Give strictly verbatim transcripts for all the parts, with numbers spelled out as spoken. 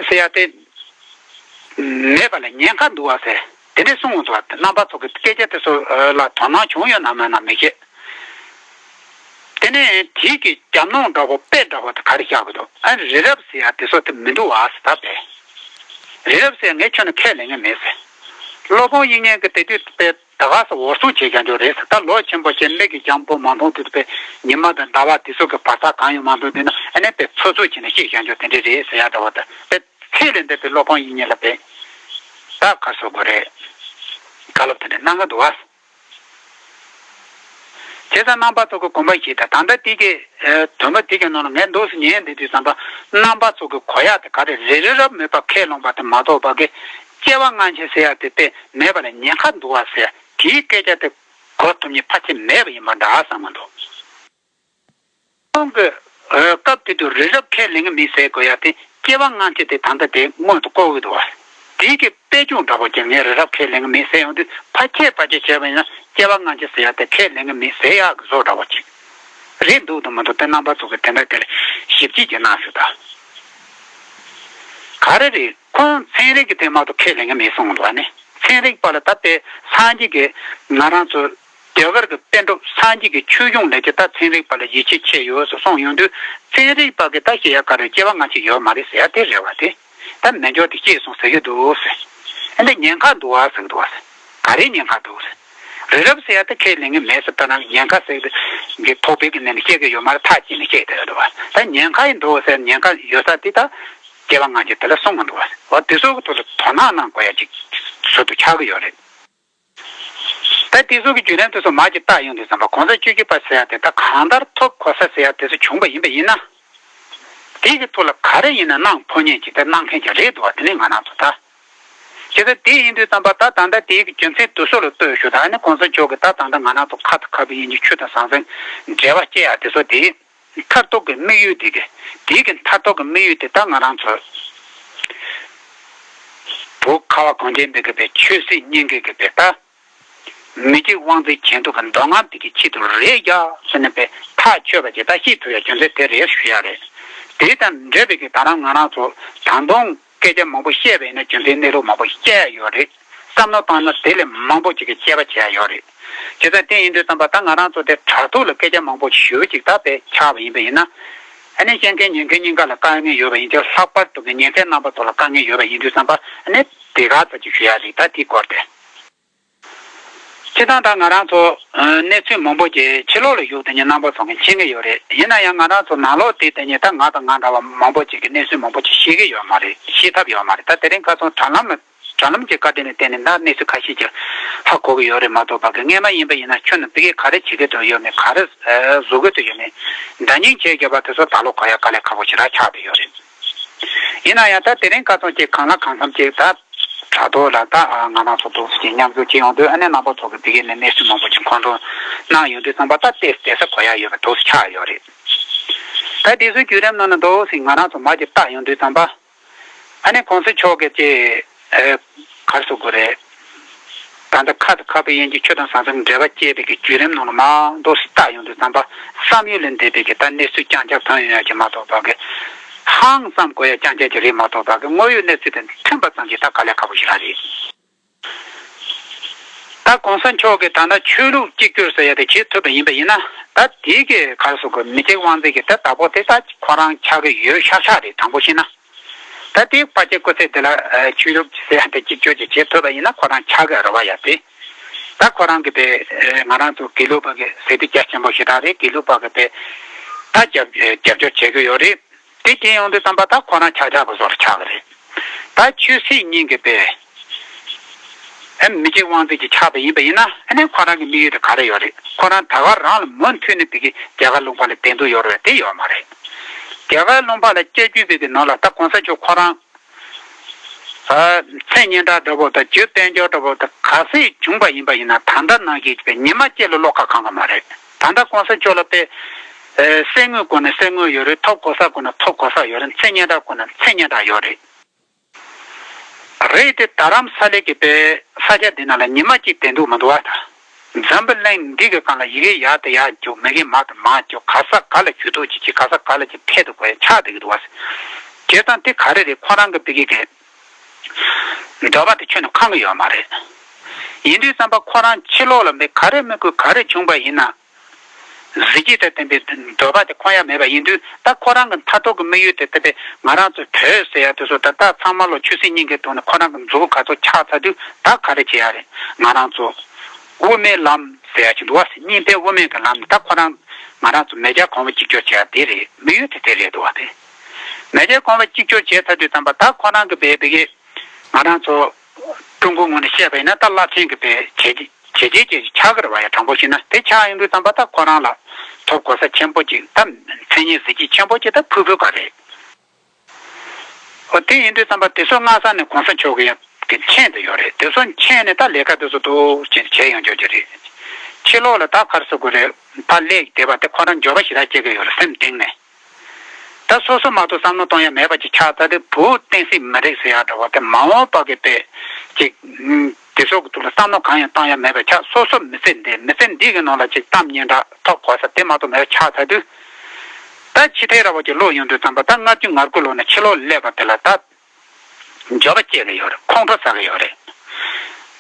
ཟེར་ཡ་དེ་མེད་པ་ལ་ཉེན་ཁ་འདུག་བ་ཟེར། དེ་འདྲས་གསུངས་འདུག་བ། རྣམ་པ་ཚོ་གི་སྐད་ཆ་དེ་ཚོ་ལ་དོ་སྣང་བྱུང་ཡོད་ན་མེད་ན་མི་ཤེས། དེ་ནས་དེའི་གི་རྒྱབ་ནོར་འདྲ་པོ་དཔེ་འདྲ་པོ་དེ་ག་རེ་བཞག་གི་འདུག་ཨ། རི་རབ་ཟེར་ཡ་དེ་ཚོ་དེ་མི་འདུག་བ་ཟེར། ད་དཔེ་རི་རབ་ཟེར་ངས་ཁྱོན་ནས་ཁས་ལེན་གི་མེད་ཟེར། སློབ་དཔོན་དབྱིག་གཉེན་གི་དེ་དུས་དཔེ་ད་ག་ས་འོར་སོང་བྱས་བཞག་འཇོག་རེད་ཟེར། ད་ལོ་ཆེན་པོ་བྱས་གླེ་གི་རྒྱང་པོ་མ་མཐོང་དུས་དཔེ་ཉི་མ་དང་ཟླ་བ་དེ་ཚོ་གི་བར་ཐག་གང་ཡང་མ་མཐོང་དུས་ན། ཨ་ནི་དཔེ་ཚོད་ཚོད་བྱས་ནས་བཤད་བཞག་འཇོག་དེ་འདྲས་རེད་ཟེར་ཡ་འདྲ་པོ་དེ་དཔེ། ཚད་ལས་འདས་པའི་སློབ་དཔོན་དབྱིག་གཉེན་ལ་དཔེ་ད་ག་རེ་ཟེར་དགོས་རེད། བཀའ་སློབ་དེ་འདྲ་གནང་གི་འདུག་བ། བྱས་ཙང་རྣམ་པ་ཚོ་གི་དགོངས་པ་བཞེས་དང་། ད་ལྟ་དེ་གི་ཨེ་དོན་པ་དེ་གི་ནང་ལ་ངས་འདུག་སེ་ཉན་བསྡད་དུས་ཙམ་པ། རྣམ་པ་ཚོ་གི་གོ་ཡག་དེ་ག་རེ་རེད། རི་རབ་མེད་པ་ཁས་ལོངས་པ་དེ་མ་གཏོགས་པ་གི་སྐྱེ་བ་སྔ་ཕྱི་ཟེར་ཡག་དེ་དཔེ་མེད་པ་ལ་ཉེན་ཁ་འདུག་བ་ཟེར་དེའི་སྐད་ཆ་དེ་གོ་ཐུབ་མཁན་ཕལ་ཆེར་མེད་པ་ཡིན་པ་འདྲ་བསམ་གི་འདུག་ཁོང་གིས་སྐབས་དེ་དུས་རི་རབ་ཁས་ལེན་གི་མེད་ཟེར་དགོས་ཡ་དེ། སྐྱེ་བ་སྔ་ཕྱི་དེ་ད་ལྟ་དེ་སྔོན་དུ་བཀོད་ཀྱི་འདུག་བ། དེའི་གི་དཔེ་ཆུང་འདྲ་པོ་ཅིག་ངས་རི་རབ་ཁས་ལེན་གི་མེད་ཟེར་ཡོང་དུས། ཕལ་ཆེར་ཕལ་ཆེར་བྱས་པ་ཡིན་ན་སྐྱེ་བ་སྔ་ཕྱི་ཟེར་ཡ་དེ་ཁས་ལེན་གི་མེད་ཟེར་ཡག་གི་བཟོ་འདྲ་པོ་ཅིག་རེད་འདུག་དང་མི་འདུག་དེ་རྣམ་པ་ཚོ་གི་དེ་འདྲ་དེ་ལ་ཞིབ་དཔྱད་ཅིག་གནང་ཞུ་དང་། ག་རེ་རེད། ཁོང་ཚན་རིག་གི་དེ་མ་གཏོགས་ཁས་ལེན་གི་མེད་གསུངས་འདུག་བ། ནི་ཚན་རིག་པ་ལ་ད་དཔེ་སངས་རྒྱས་ཀྱི་ང་རང་ཚོ་རྒྱ་གར་གྱི་པཎ་གྲུབ་སངས་རྒྱས་ཀྱི་ཆོས་གཞུང་ལས་ཀྱི་ད་ཚན་རིག་པ་ལ་ཡིད་ཆེས་ཆེ་ཡོད་ཟེར་གསུངས་ཡོང་དུས། ཚན་རིག་པ་གི་ད་བཤད་ཡ་ག་རེ། སྐྱེ་བ་སྔ་ཕྱི་ཡོད་མ་རེད་ཟེར་ཡ་དེ་རེད་བ། དེ་ད་མེད་འཇོག་དེ་སྐྱེས་སོང་ཟེར་གྱི་འདུག་ཟེར། ཨ་འདི་ཉེན་ཁ་འདུག་བ་ཟེར་གྱི་འདུག་བ་ཟེར། ག་རེ་ཉེན་ཁ་འདུག་ཟེར། རི་རབ་ཟེར་ཡ་དེ་ཁས་ལེན་གྱི་མེད་ཟེར། ད་ནང་ཉེན་ཁ་ཟེར་གྱི་ཐོག་པའི་གི་ནས་ནས་བཤད་གི་ཡོད་མ་རེད། ཐག་བཅད་ནས་བཤད་བསྡད་ཡོད་འདུག་བ། ད་ཉེན་ཁ་ཡི་འདུག་ཟེར། ཉེན་ཁ་ཡོད་ས་དེ་ད་སྐྱེ་བ་སྔ་ཕྱི་དེ་ལ་གསུང་གི་འདུག་བ། འོ་དེ་ཚོ་གི་ཐོག་ལ་དོ་སྣང་གནང་དགོས་ཡ་ཅིག་ཟུར་དུ་ཆགས་གི་ཡོད་རེད། ད་དེ་ཚོ་གི་བརྒྱུད་རིམ་དེ་ཚོ་མར་ཅིག་བལྟ་ཡོང་དུས་ཙམ་པ། གོང་ས་བཅུ་བཞི་པ་ཟེར་ཡ་དེ་ད་གང་ལྟར་ཐོབ་གོ་ས་ཟེར་ཡ་དེ་ཚོ་བྱུང་པ་ཡིན་པ་ཡིན་ན། དེ་གི་ཐོག་ལ་ག་རེ་ཡིན་ན་གནང་ཕོད་མཁན་ཅིག་དེ་གནང་མཁན་ཅིག་རེད་འདུག་བ། དེ་ནི་ང་རང་ཚོ་ད། བྱས་ཙང་དེ་ཡིན་དུས་ཙམ་པ། ད་ད་ལྟ་དེའི་གི་རྒྱུ་མཚན་དེ་ཚོ་ལ་ལྟོས་ཞུ་དང་། ཨ་ནི་གོང་ས་མཆོག་གིས་ད་ད་ལྟ་ང་རང་ཚོ་ཁ་ཏ་ཁ་པའི་དབྱིན་ཇི་ཆོས་དང་ཟང་ཟིང་འབྲེལ་བ་བཅད་ཡ་དེ་ཚོ་དེ། མཐར་ཐུག་གི་དམིགས་ཡུལ་དེ་གི། དེའི་གི་མཐར་ཐུག་གི་དམིགས་ཡུལ་དེ་ད་ང་རང་ཚོ་བོད་ཁ་བ་གངས་ཅན་པའི་གི་པའི་ཆོས་སྲིད་གཉིས་ཀའི་གི་པའི་ད་མི་འཇིགས་དབང་འཛིན་གྱེན་ལྡོག་གི་འདོད་རྔམ་དེ་གི་ཆེད་དུ་རེད་ཡ་ཟེར་ནས་པའི་ཐག་ཆོད་པ་ཅིག་ད་བཤད་ཐུབ་ཡ་རྒྱུ་མཚན་དེ་རེད་ཞུ་ཡ་རེད། དེ་དང་འབྲེལ་བའི་གི་ད་རང་ང་རང་ཚོ་ད་དུང་སྐད་ཆ་མང་པོ་བཤད་པ་ཡིན་ན་རྒྱུ་མཚན་གནས་ལུགས་མང་པོ་བཤད་ཡ་ཡོད་རེད། བསམ་བློ་བཏང་ན་དེ་ལས་མང་པོ་ཅིག་གི་དཔྱད་པ་བྱེད་ཡ་ཡོད་རེད། བྱས་ཙང་དེ་ཡིན་དུས་ཙམ་པ་ད་ང་རང་ཚོ་དེ་དྲ་ཐོག་ལ་སྐད་ཆ་མང་པོ་ཞེ་པོ་ཅིག་ད་དཔེ་ཆགས་པ་ཡིན་པ་ཡིན་ན། ཨ་ནི་བཤད་མཁན་ཉན་མཁན་གཉིས་ཀ་ལ་དཀའ་ངལ་ཡོད་པ་ཡིན་དུས། ལྷག་པར་དུ་གི་ཉན་མཁན་རྣམ་པ་ཚོ་ལ་དཀའ་ངལ་ཡོད་པ་ཡིན་དུས་ཙམ་པ། ཨ་ནི་དེ་ག་ཙམ་ཅིག་ཞུ་ཡ་རེད། ད་དེའི་སྐོར་དེ། སྤྱིར་བཏང་ད་ང་རང་ཚོ་ཨ་གནས་ཚུལ་མང་པོ་ཅིག་ཕྱི་ལོགས་ལ་བཞུགས་བསྡད་མཁན་རྣམ་པ་ཚོ་གིས་མཁྱེན་གྱི་ཡོད་རེད། ཡིན་ན་ཡང་ང་རང་ཚོ་ནང་ལོགས་དེ་བསྡད་མཁན་ད་ང་དང་ང་འདྲ་བ་མང་པོ་ཅིག་གིས་གནས་ཚུལ་མང་པོ་ཅིག་ཤེས་ཀྱི་ཡོད་མ་རེད། ཤེས་ཐབས་ཡོད་མ་རེད། ད་དེ་རིང་ཁ་སང་དྲ་ལམ་ལ་དྲ་ལམ་གྱི་བཀའ་དྲིན་ལ་བརྟེན་ནས་ད་གནས་ཚུལ་ཁ་ཤས་ཅིག་ཧ་གོ་གི་ཡོད་རེད་མ་གཏོགས་པ་གི། སྔས་མ་ཡིན་པ་ཡིན་ན་ཁྱོན་ནས་ཕ་གིར་ག་རེ་བྱེད་ཀྱི་འདུག་ཡོད་མེད། ག་རེ་ཨ་བཟོ་གི་འདུག་ཡོད་མེད། འདྲ་མཉམ་བྱས་བརྒྱབ་པ་དེ་ཚོ་ད་ལོ་གོ་ཡ་དཀའ་ལས་ཁག་པོ་ཞེ་དྲག་ཆགས་བསྡད་ཡོད་རེད། ཡིན་ན་ཡང་ད་དེ་རིང་ཁ་སང་ཅིག་གང་ལ་གང་འཚམ་ཅིག་ད་དྲ་ཐོག་ལ་ད་ཨ་ང་རང་ཚོ་འདུག་སེ་མཉམ་ཞུགས་བྱེད་ཡོང་དུས། ཨ་ནི་རྣམ་པ་ཚོ་གིས་ཕ་གི་ནས་གནས་ཚུལ་མང་པོ་ཅིག་མཁོ་སྤྲོད་གནང་ཡོང་དུས་ཙམ་པ། ད་ཏོག་ཙམ་ལྟ་ས་གོ་ཡ་ཡོད་པ་འདུག་སེ་ཆགས་ཡོད་རེད། ད་དེ་ཚོའི་བརྒྱུད་རིམ་ནང་ནས་འདུག་སེ་ང་རང་ཚོ་མར་ཅིག་བལྟ་ཡོང་དུས་ཙམ་པ། ཨ་ནི་གོང་ས་མཆོག་གིས་ཅིག་ཨེ་ག་རེ་ཟེར་དགོས་རེད། ད་ལྟ་ཁ་ཏ་ཁ་པའི་དབྱིན་ཇི་ཆོས་དང་ཟང་ཟིང་འབྲེལ་བ་བཅད་པའི་གི་བརྒྱུད་རིམ་ནང་ལ་མར་འདུག་སེ་བལྟ་ཡོང་དུས་ཙམ་པ། བསམ་ཡུལ་ལས་འདས་པའི་གི་ད་གནས་ཚུལ་རྐྱང་རྐྱང་ཐོན་ཡོང་ཡ་ཅིག་མ་གཏོགས་པ་གི། ཧང་བསམ་དགོས་ཡ་རྐྱང་རྐྱང་ཅིག་རེད་མ་གཏོགས་པ་གི། དངོས་ཡོད་གནས་ཚུལ་དང་མཐུན་པ་ཙམ་ཞིག་ད་དཀའ་ལས་ཁག་པོ་ཞིག་རང་རེད། ད་གོང་ས་མཆོག་གིས་ད་ལྟ་ཆོས་ལུགས་གཅིག་གྱུར་ཟེར་ཡ་དེ་བྱེད་ཐུབ་པ་ཡིན་པ་ཡིན་ན། ད་དེའི་གི་ག་རེ་ཟེར་དགོས། མི་འཇིགས་དབང་འཛིན་གྱི་ད་བདག་པོ་དེ་ད་ཁོ་རང་ཆགས་ཀྱི་ཡོད་ཤག་ཤག་རེད། དྲང་པོ་བཤད་ན། ད་དེའི་ཕལ་ཆེར་སྐུ་ཚེ་འདི་ལ་ཨ་ཆོས་ལུགས་ཟེར་ཡ་དེ་གཅིག་གྱུར་ཅིག་བྱེད་ཐུབ་པ་ཡིན་ན་ཁོ་རང་ཆགས་ཀྱི་རེད་བ་ཡ་དེ། ད་ཁོ་རང་གི་དཔེ་ཨ་ང་རང་ཚོ་དགེ་ལུགས་པ་གི་ཟེར་དུས་རྒྱ་ཆེན་པོ་ཞེ་དྲག་རེད། དགེ་ལུགས་པ་གི་དཔེ་ད་རྒྱབ་རྒྱབ་སྐྱོར་བྱེད་ཀྱི་ཡོད་རེད། དེ་བྱས་ཡོང་དུས་ཙམ་པ་ད་ཁོ་རང་ཆགས་ཆགས་པ་བཟོ་འདྲ་ཆགས་ཀྱི་རེད། ད་ཆོས་སྲིད་གཉིས་ཀྱི་དཔེ་ཨ་མི་འཇིགས་དབང་འཛིན་གྱི་ཆགས་པ་ཡིན་པ་ཡིན་ན། ཨ་ནི་ཁོ་རང་གི་དམིགས་ཡུལ་དེ་ག་རེ་ཡོད་རེད། ཁོ་རང་ད་ག་རང་ལ་མུ་མཐུད་ནས་ཕ་གི་རྒྱ་གར་ལུང་པ་ལ་བསྡད་འདོད་ཡོད་རེད་པས། དེ་ཡོད་མ་རེད། རྒྱ་གར་ལུང་པ་ལ་སྐྱབས་བཅོལ་བའི་གི་ནང་ལ་ད་གོང་ས་མཆོག་ཁོ་རང་ཨ་མཚན་སྙན་གྲགས་འདྲ་པོ་དང་རྒྱུ་དཔལ་འབྱོར་འདྲ་པོ་དང་ག་ཚད་བྱུང་པ་ཡིན་པ་ཡིན་ན། ད་ལྟ་ནང་བཞིན་པའི་ཉི་མ་གཅིག་ལ་བློ་ཁ་གང་གི་མ་རེད། ད་ལྟ་གོང་ས་མཆོག་ལ་དཔེ་ཨེ་གསེར་དངུལ་དགོས་ན་གསེར་དངུལ་ཡོད་རེད། ཐོབ་གོ་ས་དགོས་ན་ཐོབ་གོ་ས་ཡོད་རེད། མཚན་སྙན་གྲགས་དགོས་ན་མཚན་སྙན་གྲགས་ཡོད་རེད། རེད་དེ་རྡ་རམ་ས་ལའི་གི་དཔེ་ས་ཆ་འདི་ནང་ལ་ཉི་མ་གཅིག་བསྡད་འདུག་མི་འདུག་བ། ད་འཛམ་བུ་གླིང་འདི་གི་སྒང་ལ་ཡི་གེ་ཡར་དང་ཡར་རྒྱུག་མི་གེ་མར་དང་མར་རྒྱུག་ག་ས་ག་ལ་ཇུས་གཏོགས་བྱེད་ཀྱི། ག་ས་ག་ལ་ཅིག་ཐད་དུ་དགོས་ཡ་ཆགས་བསྡད་ཀྱི་འདུག་བ། བྱས་ཙང་དེ་ག་རེ་རེད། ཁོ་རང་གི་བི་གི་གི་འདོད་པ་དེ་ཁྱོན་ནས་ཁེངས་ཀྱི་ཡོད་མ་རེད། ཡིན་དུས་ཙམ་པ་ཁོ་རང་ཕྱི་ལོགས་ལ་མི་ག་རེ་དམིགས་དགོས་ག་རེ་བྱུང་པ་ཡིན་ན། གཟི་བརྗིད་དང་ལྡན་པའི་འདོད་པ་དེ་ཁོང་ཡ་མེད་པ་ཡིན་དུས། ད་ཁོ་རང་གི་མཐར་ཐུག་གི་དམིགས་ཡུལ་དེ་ལྟ་བུའི་ང་རང་ཚོ་བོད་ཟེར་ཡ་དེ་ཚོ་ད་ལྟ་ཚང་མ་ལོ་ཆོས་སྲིད་གཉིས་ཀའི་ཐོག་ནས་ཁོ་རང་གི་མཛུབ་གུ་ག་ཚོད་ཆག་ཚར་དུས། ད་ག་རེ་བྱེད་ཡ་རེད། ང་རང་ཚོ་དབུ་མའི་ལམ་ཟེར་ཡ་ཅིག་འདུག་བ། སྙིང་པའི་དབུ་མའི་གི་ལམ། ད་ཁོ་རང་ང་རང་ཚོ་མེས་རྒྱལ་གོང་བུ་གཅིག་གྱུར་བྱེད་ཡ་དེ་རེད། དམིགས་ཡུལ་དེ་དེ་རེད་འདུག་བ། དེ་མེས་རྒྱལ་གོང་བུ་གཅིག་གྱུར་བྱས་ཚར་དུས་ཙམ་པ། ད་ཁོ་རང་གི་བས་བི་གི་ང་རང་ཚོ་ཀྲུང་གོའི་ངོས་ནས་བཤད་པ་ཡིན་ན། ད་རླབས་ཆེན་གྱི་བས་བྱས་རྗེས་བྱས་རྗེས་ཅན་ཞིག་ཆགས་ཀྱི་རེད་བ། ཡ་དྲང་པོ་བཤད་ན། དེ་ཆགས་ཡོང་དུས་ཙམ་པ་ད་ཁོ་རང་ལ་ཐོབ་གོ་ས་ཆེན་པོ་ཅིག་ད་མཚན་སྙན་གཟི་བརྗིད་ཆེན་པོ་ཅིག་ད་ཕུལ་ཕུལ་ག་རེད། འོ། དེ་ཡིན་དུས་ཙམ་པ་དེ་ཚོ་སྔ་ས་ནས་གོང་ས་མཆོག་གི་ཡ་གི་མཁྱེན་དུ་ཡོད་རེད། དེ་ཚོ་མཁྱེན་ནས་ད་ལས་ཀ་དེ་ཚོ་འདུག་ཅེས་བྱས་ཡོང་རྒྱུ་ཅིག་རེད། ཕྱི་ལོགས་ལ་ད་ག་རེ་ཟེར་དགོས་རེད། ད་ལས་བསྡད་པ་དེ་ཁོ་རང་འབྱོར་པ་ཞེ་དྲག་སྐྱེ་གི་ཡོད་རེད། སེམས་གཏིང་ནས། ད་སོ་སོ་མ་གཏོགས་བསམ་བློ་གཏོང་ཡ་མེད་པ་ཅིག་ཆགས་ཚར་དུས། བོད་བསྟན་སྲིད་མི་རིགས་ཟེར་ཡ་འདྲ་བ་དེ་མ་འོངས་པ་གི་དཔེ་ཅིག་ཨུམ། དེ་ཚོ་གི་ཐོག་ལ་བསམ་བློ་གང་ཡང་གཏོང་ཡ་མེད་པ་ཆགས། སོ་སོ་མི་ཚེ་འདི་མི་ཚེ་འདི་གི་ནང་ལ་ཅིག་གཏམ་སྙན་གྲགས་ཐོབ་གོ་ས་དེ་མ་གཏོགས་མེད་པ་ཆགས་ཚར་དུས། ད་ཕྱི་ཐལ་ར་བ་ཅིག་ལོག་ཡོང་དུས་ཙམ་པ། ད་ལྔ་བཅུ་ང་དགུ་ལོ་ནས་ཕྱི་ལོགས་སླེབས་པ་དེ་ལ་ད་འབྱོར་པ་སྐྱེ་གི་ཡོད་རེད། ཁོང་ཁྲོ་ཟ་གི་ཡོད་རེད།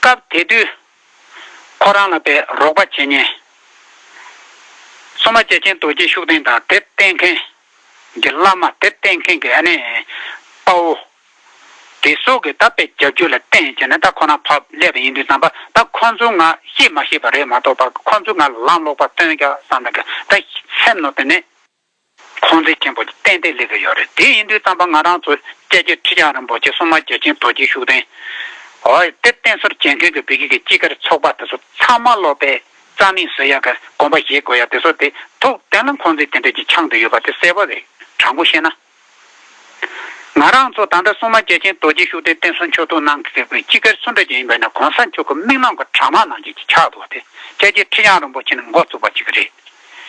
སྐབས་དེ་དུས་ཁོ་རང་ལ་དཔེ་རོགས་པ་བྱེད་མཁན། སྲུང་མ་རྒྱལ་ཆེན་རྡོ་རྗེ་ཤུགས་ལྡན་དང་། དེ་བསྟེན་མཁན་གྱི་བླ་མ། དེ་བསྟེན་མཁན་གྱི་ཨ་ནི་དཔའ་བོ། དེ་ཚོ་གི་ད་དཔེ་རྒྱབ་སྐྱོར་ལ་བརྟེན་བྱས་ནས་ད་ཁོ་རང་ཕར་སླེབས་པ་ཡིན་དུས་ཙམ་པ། ད་ཁོ་ཚོ་ང་ཤེས་མ་ཤེས་པ་རེད་མ་གཏོགས་པ། ཁོ་ཚོ་ང་ལམ་ལོག་པ་སྟོན་རྒྱུ་བསམ་ནས་ད་སེམས་ནང་དེ་ནས་ཁོང་ཚོས་ཆེན་པོ་ཏན་ཏན་སླེབས་ཀྱི་ཡོད་རེད། དེ་ཡིན་དུས་ཙམ་པ་ང་རང་ཚོ་སྐྱབས་རྗེ་ཁྲི་བྱང་རིན་པོ་ཆེ། སྲུང་མ་རྒྱལ་ཆེན་རྡོ་རྗེ་ཤུགས་ལྡན། འོ། དེ་བསྟེན་གསོལ་བྱེད་མཁན་གྱི་བོད་ཀྱི་གི་དཔྱིད་ཀར་ཚོགས་པ་དེ་ཚོ་ཚང་མ་ལོ་པའི་རྩ་མེད་བཟོ་ཡག་གི་གོམ་པ་བཞེས་དགོས་ཡག་དེ་ཚོ་དེ་ཐུགས་གཏན་ལ་ཁོང་ཚོས་དེ་འདྲ་ཅིག་འཆང་བསྡད་ཡོད་པ་དེ་གསལ་པོ་རེད། དྲང་པོ་བཤད་ན། ང་རང་ཚོ་ད་ལྟ་སྲུང་མ་རྒྱལ་ཆེན་རྡོ་རྗེ་ཤུགས་ལྡན་བསྟེན་གསོལ་མཆོད་གཏོར་གནང་གི་ཟེར་བའི་དཔྱིད་ཀར་སུ་འདྲ་ཅིག་ཡིན་པ་ཡིན་ན། གོང་ས་མཆོག་གི་མིག་ནང་གི་གྲྭ་མ་ནང་བཞིན་ཅིག་ཆགས་འདུག་བ། དེ་སྐྱབས་རྗེ་ཁྲི་བྱང་རིན་པོ་ཆེ་ནས་འགོ་བཙུགས་པ་ཅིག་རེད།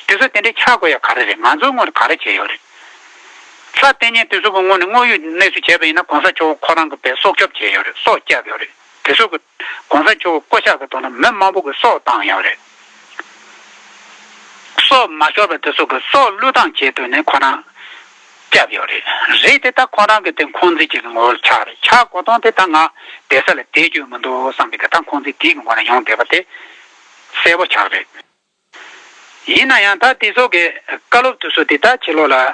དེ་ཚོ་དེ་འདྲའི་ཆགས་དགོས་ཡ་ག་རེ་རེད། ང་ཚོའི་ངོས་ནས་ག་རེ་བྱས་ཡོད་རེད། ལྷ་བསྟེན་མཁན་དེ་ཚོ་གི་ངོས་ནས་དངོས་ཡོད་གནས་ཚུལ་བྱས་པ་ཡིན་ན། གོང་ས་མཆོག་ཁོ་རང་གི་བས་སྲོག་སྐྱོབ་བྱས་ཡོད་རེད། སྲོག་བསྐྱབས་ཡོད་རེད། དེ་ཚོ་གི་གོང་ས་མཆོག་གི་སྐུ་ཕྱག་གི་ཐོག་ནས་མི་མང་པོ་གི་སྲོག་བཏང་ཡོད་རེད། སྲོག་མ་ཤོར་བར་དེ་ཚོ་གི་སྲོག་བློས་བཏང་བྱས་དུས་ནས་ཁོ་རང་བསྐྱབས་ཡོད་རེད། རེད་དེ། ད་ཁོ་རང་གི་དེ་འཁོན་འཛིན་ཅིག་གི་ངོ་བོར་ཆགས་རེད། ཆགས་གོ་དོན་དེ་ད་ང་བསྡད་ས་ལ་བསྡད་རྒྱུ་མི་འདུག་བསམ་པའི་གི་ད་འཁོན་འཛིན་དེ་གི་ངོ་ནས་ཡོང་བསྡད་པ་དེ་གསལ་པོ་ཆགས་རེད། ཡིན་ན་ཡང་ད་དེ་ཚོ་གི་བཀའ་སློབ་དེ་ཚོ་དེ་ད་ཕྱི་ལོགས་ལ་ཨ་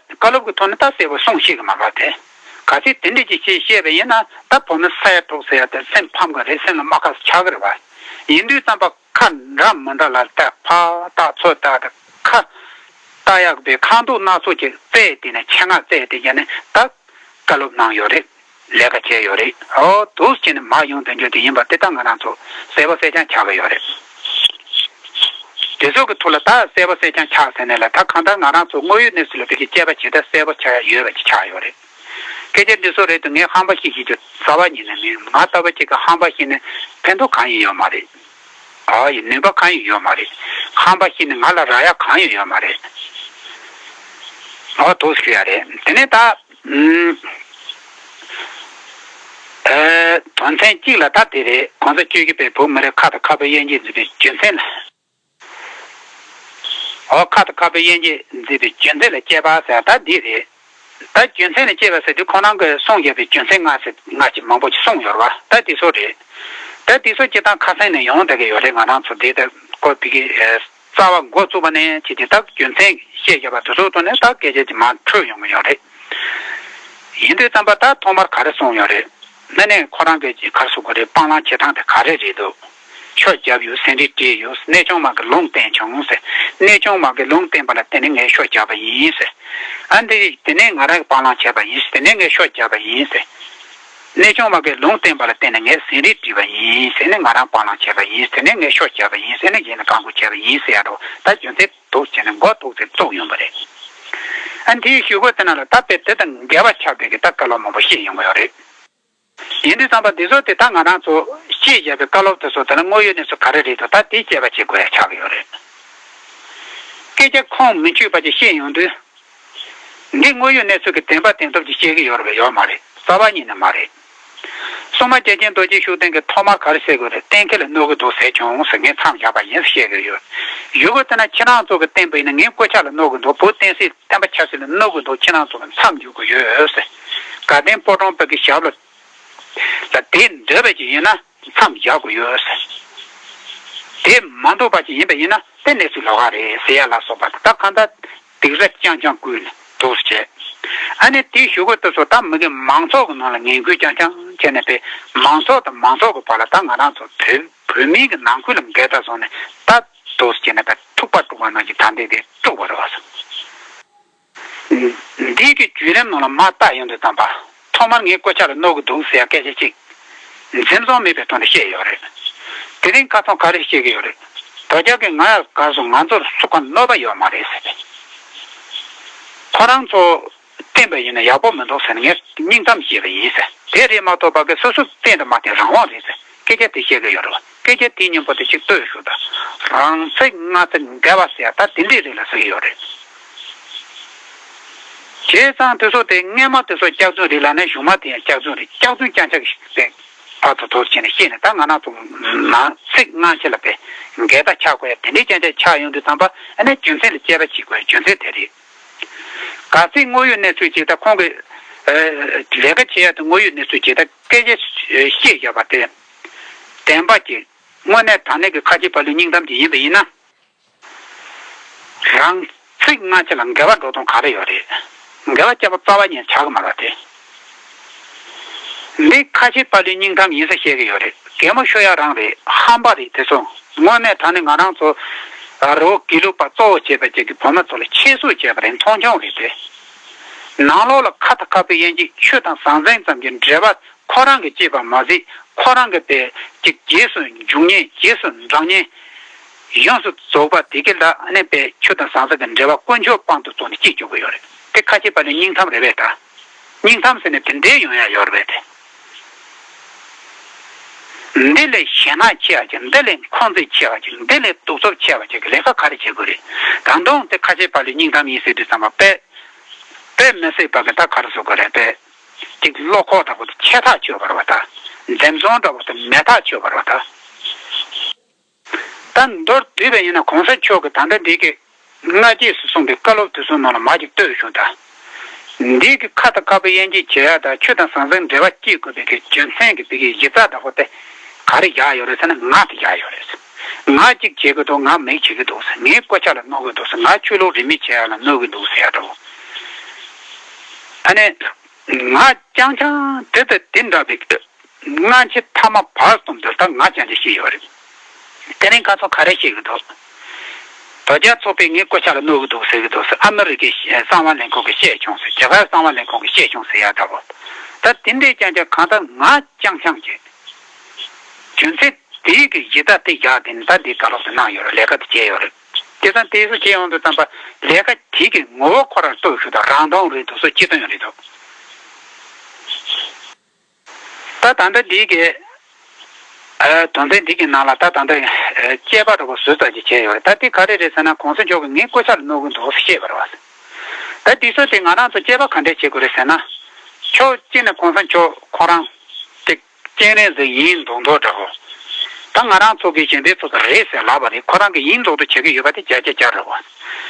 བཀའ་སློབ་ཀྱི་ཐོག་ནས་ད་གསལ་པོ་གསུང་ཤེས་ཀྱི་མ་རེད་པ། དེ་གལ་སྲིད་དེ་འདྲ་ཅིག་བཤད་བཤད་པ་ཡིན་ན། ད་བོད་མི་ས་ཡ་དྲུག་ཟེར་ཡ་དེ་སེམས་ཕམ་གི་རེད། སེམས་ལ་རྨ་ཁ་ཆགས་གི་རེད་པ། ཡིན་དུས་ཙམ་པ་ཁ་འདྲ་མི་འདྲ་ལ་ད་ཕར་ལྟ་ཚུར་ལྟ་དང་། ཁ་ལྟ་ཡག་པའི་ཁ་མདོག་སྣ་ཚོགས་ཀྱི་རྩལ་དེ་ནས་ཆེད་མངགས་རྩལ་དེ་བརྒྱབ་ནས་ད་བཀའ་སློབ་གནང་ཡོད་རེད། ལས་ཀ་བྱས་ཡོད་རེད། འོ། འདུག་བྱས་ནས་མར་ཡོང་བསྡད་རྒྱུ་དེ་ཡིན་པ་དེ་ད་ང་རང་ཚོ་གསལ་པོ་གསལ་རྐྱང་ཆགས་ཀྱི་ཡོད་རེད། དེ་ཚོ་གི་ཐོག་ལ་ད་གསལ་པོ་གསལ་རྐྱང་ཆགས་ཟེར་ནས་ལ། ད་གང་ལྟར་ང་རང་ཚོ་དངོས་ཡོད་གནས་ཚུལ་ལ་དེ་གི་དཔྱད་པ་བྱེད་ད་གསལ་པོ་ཆགས་ཡ་ཡོད་པ་ཅིག་ཆགས་ཡོད་རེད། སྐད་ཆ་འདི་ཚོ་རེད་དུས་ངས་ཧམ་པ་བཤད་ཤེས་རྒྱུ་རྩ་བ་ཉིད་ནས་མིན། ང་ལྟ་བུ་ཅིག་གི་ཧམ་པ་བཤད་ནས་ཕན་ཐོགས་གང་ཡང་ཡོད་མ་རེད། ཨ་ཡི་ནུས་པ་གང་ཡང་ཡོད་མ་རེད། ཧམ་པ་བཤད་ནས་ང་ལ་རག་ཡ་གང་ཡང་ཡོད་མ་རེད། ཨ། འདུག་ཞུ་ཡ་རེད། དེ་ནས་ད་ཨུམ། ཨེ། དོན་ཚན་གཅིག་ལ་ད་དེ་རེད། གོང་ས་ཆོས་ཀྱི་པའི་བོད་མི་རིགས་ཁ་དང་ཁ་བའི་དབྱེ་འབྱེད་འཛིན་པའི་རྒྱུ་མཚན་ལ། འོ། ཁ་དང་ཁ་བའི་དབྱེ་འབྱེད་འཛིན་པའི་རྒྱུ་མཚན་ལ་དཔྱད་པ་ཟེར་ད་འདི་རེད། ད་རྒྱུ་མཚན་ལ་དཔྱད་པ་ཟེར་དུས་ཁོ་རང་གིས་གསུངས་བཞག་པའི་རྒྱུ་མཚན་ལྔ་ཟེར་ལྔ་ཅིག་མང་པོ་ཅིག་གསུངས་ཡོད་རེད་པ། ད་དེ་ཚོ་རེད། ད་དེ་ཚོ་སྤྱིར་བཏང་ཁ་སང་ནས་ཡོང་བསྡད་ཀྱི་ཡོད་རེད། ང་རང་ཚོ་འདི་ལྟར་སྐོར་བི་གི་རྩ་བ་འགོ་བཙུགས་པ་ནས་བྱས་ཏེ་ད་རྒྱུ་མཚན་བཤད་བཞག་པ་དེ་ཚོའི་ཐོག་ནས་ད་སྐད་ཆ་ཅིག་མར་འཕྲོས་ཡོང་གི་ཡོད་རེད། ཡིན་དུས་ཙམ་པ་ད་ཐོག་མར་ག་རེ་གསུངས་ཡོད་རེད། ཨ་ནི་ཁོ་རང་གིས་ག་རེ་ཟེར་དགོས་རེད། སྤང་བླང་བྱེད་སྟངས་དེ་ག་རེ་རེད་འདུག་ཤོ་བརྒྱབ་ཡོད། ཟིན་བྲིས་བྲིས་ཡོད། གནས་ཆུང་མ་གིས་ལུང་བསྟན་བྱུང་ཟེར། གནས་ཆུང་མ་གིས་ལུང་བསྟན་པ་ལ་བརྟེན་ནས་ངས་ཤོ་བརྒྱབ་པ་ཡིན་ཟེར། ཨ་འདི་དེ་ནས་ང་རང་གིས་སྤང་བླང་བྱས་པ་ཡིན་ཟེར། དེ་ནས་ངས་ཤོ་བརྒྱབ་པ་ཡིན་ཟེར། གནས་ཆུང་མ་གིས་ལུང་བསྟན་པ་ལ་བརྟེན་ནས་ངས་ཟིན་བྲིས་བྲིས་པ་ཡིན་ཟེར་ནས། ང་རང་སྤང་བླང་བྱས་པ་ཡིན་ཟེར་ནས། ངས་ཤོ་བརྒྱབ་པ་ཡིན་ཟེར་ནས། གཞན་ལ་བཀའ་འགུག་བྱས་པ་ཡིན་ཟེར་ཡ་འདྲ་བོ། ད་རྒྱུ་མཚན་འདུག་བྱས་ནས་མགོ་འདུག་སེ་བཙུགས་ཡོང་བ་རེད། ཨ་འདིའི་ཞུ་སྒོ་དེ་ནང་ལ་ད་དཔེ་དེ་དང་འགལ་བ་ཆགས་པའི་གི་ད་བཀའ་སློབ་མང་པོ་བཤད་ཡོང་གི་ཡོད་རེད། ཡིན་དུས་ཙམ་པ་འདི་ཚོ་དེ་ད་ང་རང་ཚོ་བཤད་བཞག་པའི་བཀའ་སློབ་དེ་ཚོ་དེ་ལ་དངོས་ཡོད་གནས་ཚུལ་ག་རེ་རེད་འདུག་ད་དེ་དཔྱད་པ་བྱེད་དགོས་ཡ་ཆགས་ཀྱི་ཡོད་རེད། སྐད་ཆ་ཁུངས་མི་འཁྱོལ་བ་ཅིག་བཤད་ཡོང་དུས། འདི་དངོས་ཡོད་གནས་ཚུལ་གྱི་བདེན་པ་བདེན་ཐོབ་ཅིག་བཤད་ཀྱི་ཡོད་རེད་པས། ཡོད་མ་རེད། རྩ་བ་ཉིད་ནས་མ་རེད། སྲུང་མ་རྒྱལ་ཆེན་རྡོ་རྗེ་ཤུགས་ལྡན་གྱིས་ཐོག་མར་ག་རེ་བཤད་དགོས་རེད། གཏན་འཁེལ་ལ་གནོད་ཀྱི་འདུག་ཟེར་བྱུང་ཟེར། ངས་མཚམས་བཞག་པ་ཡིན་ཟེར་བཤད་ཀྱི་ཡོད། ཡུལ་གོ་དེ་ན་ཁྱེད་རང་ཚོ་གི་བསྟན་པ་ཡིན་ན་ངའི་གོ་ཆ་ལ་གནོད་ཀྱི་འདུག་བོད་བསྟན་སྲིད་བསྟན་པ་ཆབ་སྲིད་ལ་གནོད་ཀྱི་འདུག་ཁྱེད་རང་ཚོ་གི་མཚམས་འཇོག་དགོས་ཡོད་ཟེར། དགའ་ལྡན་ཕོ་བྲང་དཔོན་གྱི་ཞབས་ལ་ལ་དེ་འདོད་པ་ཅིག་ཡིན་ན་མཚམས་བཞག་དགོས་ཡོད་ཟེར། དེ་མ་འདོད་པ་ཅིག་ཡིན་པ་ཡིན་ན་དེ་གནས་ཚུལ་ལོགས་ཀ་རེད་ཟེར་ཡ་ལ་སོགས་པ་དེ་དག་གང་ལྟར། སྡིགས་ར་རྐྱང་རྐྱང་བསྐུལ་ནས་འདུག་སེ་བྱས། ཨ་ནི་དེའི་གཞུག་གུ་དེ་ཚོ་ད་མི་གི་མང་ཚོགས་ཀྱི་ནང་ལ་ངན་སྐུལ་རྐྱང་རྐྱང་བྱས་ནས་པས། མང་ཚོགས་དང་མང་ཚོགས་ཀྱི་བར་ལ་ད་ང་རང་ཚོ་བོད་བོད་མིའི་གི་ནང་ཁུལ་ལ་འགལ་ཟླ་བཟོ་ནས་ད་འདུག་སེ་བྱས་ནས་པས་ཐུག་པ་དཀྲུགས་པ་ནང་གི་ད་འདི་དེ་དཀྲུགས་པ་རེད་བ། འདི་གི་བརྒྱུད་རིམ་ནང་ལ་མར་བལྟ་ཡོང་དུས་ཙམ་པ། ཐོག་མར་ངའི་གོ་ཆ་ལ་གནོད་ཀྱི་འདུག་ཟེར་ཡ་སྐད་ཆ་གཅིག་འཛེམ་ཟོན་མེད་པའི་ཐོག་ནས་བཤད་ཡོད་རེད། དེ་རིང་ཁ་སང་ག་རེ་བཤད་ཀྱི་ཡོད་རེད། དོལ་རྒྱལ་གྱིས་ང་ཡ་ག་སོང་ང་ཚོར་སུ་གང་གནོད་པ་ཡོད་མ་རེད་ཟེར་ཏེ། ཁོ་རང་ཚོ་བསྟན་པ་ཡིན་ན་ཡག་པོ་མི་འདུག་ཟེར་ནས་ངས་སྙིང་གཏམ་བཤད་པ་ཡིན་ཟེར། དེ་རེད་མ་གཏོགས་པ་གི་སོ་སོ་བསྟན་དང་མ་བསྟན་རང་དབང་རེད་ཟེར། སྐད་ཆ་དེ་བཤད་ཀྱི་ཡོད་རེད་བ། སྐད་ཆ་དེའི་སྙིང་པོ་དེ་གཅིག་ལྟོས་ཤོག་དང་། རང་ཚིག་སྔ་ཚིག་འགལ་བ་ཟེར་ཡ་ད་དེ་འདྲས་རེད་ལ་ཟེར་གྱི་ཡོད་རེད། བྱས་ཙང་དེ་ཚོ་དེ་སྔས་མ་དེ་ཚོ་སྐྱག་རྫུན་རེད་ལབ་ན་གཞུག་མ་དེ་ཡང་སྐྱག་རྫུན་རེད། སྐྱག་རྫུན་རྐྱང་ཆག་ཞིག་དེ་ཕར་ཚུར་དོར་བྱས་ནས་བཤད་ནས་ད་ང་རང་ཚོ་ནང་ཚིག་སྔ་ཕྱི་ལ་དཔེ་འགལ་ཟླ་ཆགས་དགོས་ཡ་དེ་འདྲའི་རྐྱང་ཆག་ཆགས་ཡོང་དུས་ཙམ་པ་ཨ་ནི་རྒྱུ་མཚན་ལ་དཔྱད་པ་བྱེད་དགོས་ཡ་རྒྱུ་མཚན་དེ་རེད། གལ་སྲིད་དངོས་ཡོད་གནས་ཚུལ་ཅིག་ད་ཁོང་གི་ལས་ཀ་བྱེད་ཡ་དེ་དངོས་ཡོད་གནས་ཚུལ་ཅིག་ད་སྐད་ཆ་བཤད་བཞག་པ་དེ་བདེན་པ་ཅིག་དངོས་གནས་དྲང་གནས་ཀྱི་ཁ་ཆེ་ཕ་ལུའི་སྙིང་གཏམ་ཅིག་ཡིན་པ་ཡིན་ན། རང་ཚིག་སྔ་ཕྱི་ལ་འགལ་བ་འགྲོ་སྟངས་ག་རེ་ཡོད་རེད། འགལ་བ་བཅད་པ་རྩ་བ་ཉིད་ཆགས་ཀྱི་མ་རེད་དེ། འདི་ཁ་ཆེ་ཕ་ལུའི་སྙིང་གཏམ་ཡིན་ས་བཤད་ཀྱི་ཡོད་རེད། གད་མོ་ཤོར་ཡ་རང་རེད། ཧམ་པ་རེད་དེ་ཚོ། དངོས་གནས་དྲང་གནས་ང་རང་ཚོ་རི་བོ་དགེ་ལུགས་པ་གཙོ་བོ་བྱས་པ་ཅིག་གི་བོད་མི་ཚོ་ལ་ཆེད་བཟོ་བྱས་པ་རེད། མཐོང་ཆུང་རེད་དེ། ནང་ལོགས་ལ་ཁ་དང་ཁ་བའི་དབྱེ་འབྱེད་ཆོས་དང་ཟང་ཟིང་ཙམ་གྱི་འབྲེལ་བ། ཁོ་རང་གིས་བྱས་པ་མ་ཟད་ཁོ་རང་གིས་པའི་ཅིག་རྗེས་སུ་འཇུག་མཁན་རྗེས་སུ་འབྲང་མཁན་ཡོངས་སུ་རྫོགས་པ་དེ་གི་ལ་ཨ་ནི་པའི་ཆོས་དང་ཟང་ཟིང་གི་འབྲེལ་བ་དཀོན་མཆོག་དཔང་དུ་བཙུགས་ནས་སྐྱེལ་བཅུག་གི་ཡོད་རེད། དེ་ཁ་ཆེ་ཕ་ལུའི་སྙིང་གཏམ་རེད་པས་ད། སྙིང་གཏམ་ཟེར་ནས་དེ་འདྲའི་ཡོང་ཡ་ཡོད་རེད་པས་དེ། འདི་ལས་ཞེད་སྣང་ཆེ་བ་ཅིག་འདི་ལས་འཁོན་འཛིན་ཆེ་བ་ཅིག་འདི་ལས་གདུག་རྩུབ་ཆེ་བ་ཅིག་གི་ལས་ཀ་ག་རེ་བྱེད་དགོས་རེད། ད་དུང་དེ་ཁ་ཆེ་ཕ་ལུའི་སྙིང་གཏམ་ཡིན་ཟེར་དུས་ཙམ་པ་དཔེ་དཔེ་མི་སྲིད་པ་གི་ད་ག་རེ་བཟོ་དགོས་རེད་པས། ཅིག་བློ་ཁོག་འདྲ་པོ་དེ་ཆེ་ཐག་ཆོད་པ་རེད་བ་ད། འཛེམ་ཟོན་འདྲ་པོ་དེ་མེད་ཐག་ཆོད་པ་རེད་བ་ད། ད་མདོར་བསྡུས་པ་ཡིན་ན་གོང་ས་མཆོག་གིས་ད་ལྟ་འདི་གི་སྔ་རྗེས་སུ་གསུངས་པའི་བཀའ་སློབ་དེ་ཚོའི་ནང་ལ་མ་ཅིག་ལྟོས་ཤོག་ད། འདི་གི་ཁ་དང་ཁ་བའི་དབྱེ་འབྱེད་བྱེད་ཡ་དང་ཆོས་དང་ཟང་ཟིང་འབྲེལ་བ་སྐྱེལ་དགོས་པའི་གི་རྒྱུ་མཚན་གྱི་དེ་གི་གཞི་རྩ་འདྲ་པོ་དེ་ག་རེ་བཞག་ཡོད་རེད་ཟེར་ན་ང་དེ་བཞག་ཡོད་རེད། ང་གཅིག་བྱེད་ཀྱི་འདུག་ང་མིག་བྱེད་ཀྱི་འདུག་ཟེར། ངའི་གོ་ཆ་ལ་གནོད་ཀྱི་འདུག་ཟེར། ང་ཆོས་ལུགས་རིས་མེད་བྱེད་ཡ་ལ་གནོད་ཀྱི་འདུག་ཟེར་ཡ་འདྲ་པོ། ཨ་ནི། ང་རྐྱང་རྐྱང་དེ་དང་དེ་འདྲ་བའི་སྔ་ཕྱི་ཐ་མ་བར་གསུམ་དུ་ད་ང་རྐྱང་རྐྱང་ཤི་ཡོད་རེད། དེ་རིང་ཁ་སང་ག་རེ་བཤད་ཀྱི་འདུག་དོལ་རྒྱལ་ཚོགས་པས་ངའི་གོ་ཆ་ལ་གནོད་ཀྱི་འདུག་ཟེར་གྱི་འདུག་ཟེར། ཨ་མི་རི་ཀའི་གསང་བ་ལྷན་ཁང་གིས་བཤད་བྱུང་ཟེར། རྒྱ་གར་གསང་བ་ལྷན་ཁང་གིས་བཤད་བྱུང་ཟེར་ཡ་འདྲ་པོ། ད་དེ་འདྲའི་རྐྱང་རྐྱང་གང་ལྟར་ང་རྐྱང་རྐྱང་གི་རྒྱུ་མཚན་དེའི་གི་གཞི་རྩ་དེ་བཞག་དེ་ནི་ད་འདི་བཀའ་སློབ་དེ་གནང་ཡོད་རེད། ལས་ཀ་དེ་བྱས་ཡོད་རེད། དེ་ཙང་དེ་ཚོ་བྱས་ཡོང་དུས་ཙམ་པ་ལས་ཀ་དེ་གི་ངོ་བོ་ཁོ་རང་ལྟོས་ཤོག་དང་རང་དོན་རེད་འདུག་སོ་སྤྱི་དོན་རེད་འདུག་ད་ད་ལྟ་འདི་གི་ཨ་དོན་ཚན་འདི་གི་ནང་ལ་ད་ད་ལྟ་ཨ་དཔྱད་པ་འདྲ་པོ་བཟོས་ཙམ་ཅིག་བྱས་ཡོད་རེད། ད་དེ་ག་རེ་རེད་ཟེར་ན་གོང་ས་མཆོག་གིས་ངའི་གོ་ཆ་ལ་གནོད་ཀྱི་འདུག་ཟེར་བཤད་པ་རེད་བ། ད་དེ་ཚོ་དེ་ང་རང་ཚོ་དཔྱད་པ་ག་འདྲས་བྱེད་དགོས་རེད་ཟེར་ན། ཕྱོགས་གཅིག་ནས་གོང་ས་མཆོག་ཁོ་རང་དེ་སྤྱན་རས་གཟིགས་ཡིན་མདོག་མདོག་འདྲ་པོ། ད་ང་རང་ཚོ་གི་གཞན་པའི་ཚོ་ཚོ་རེད་ཟེར་ལབ་པ་རེད། ཁོ་རང་གིས་ཡིན་མདོག་མདོག་བྱེད་ཀྱི་ཡོད་པ་དེ་བརྒྱ་ཆ་བརྒྱ་རེད་བ།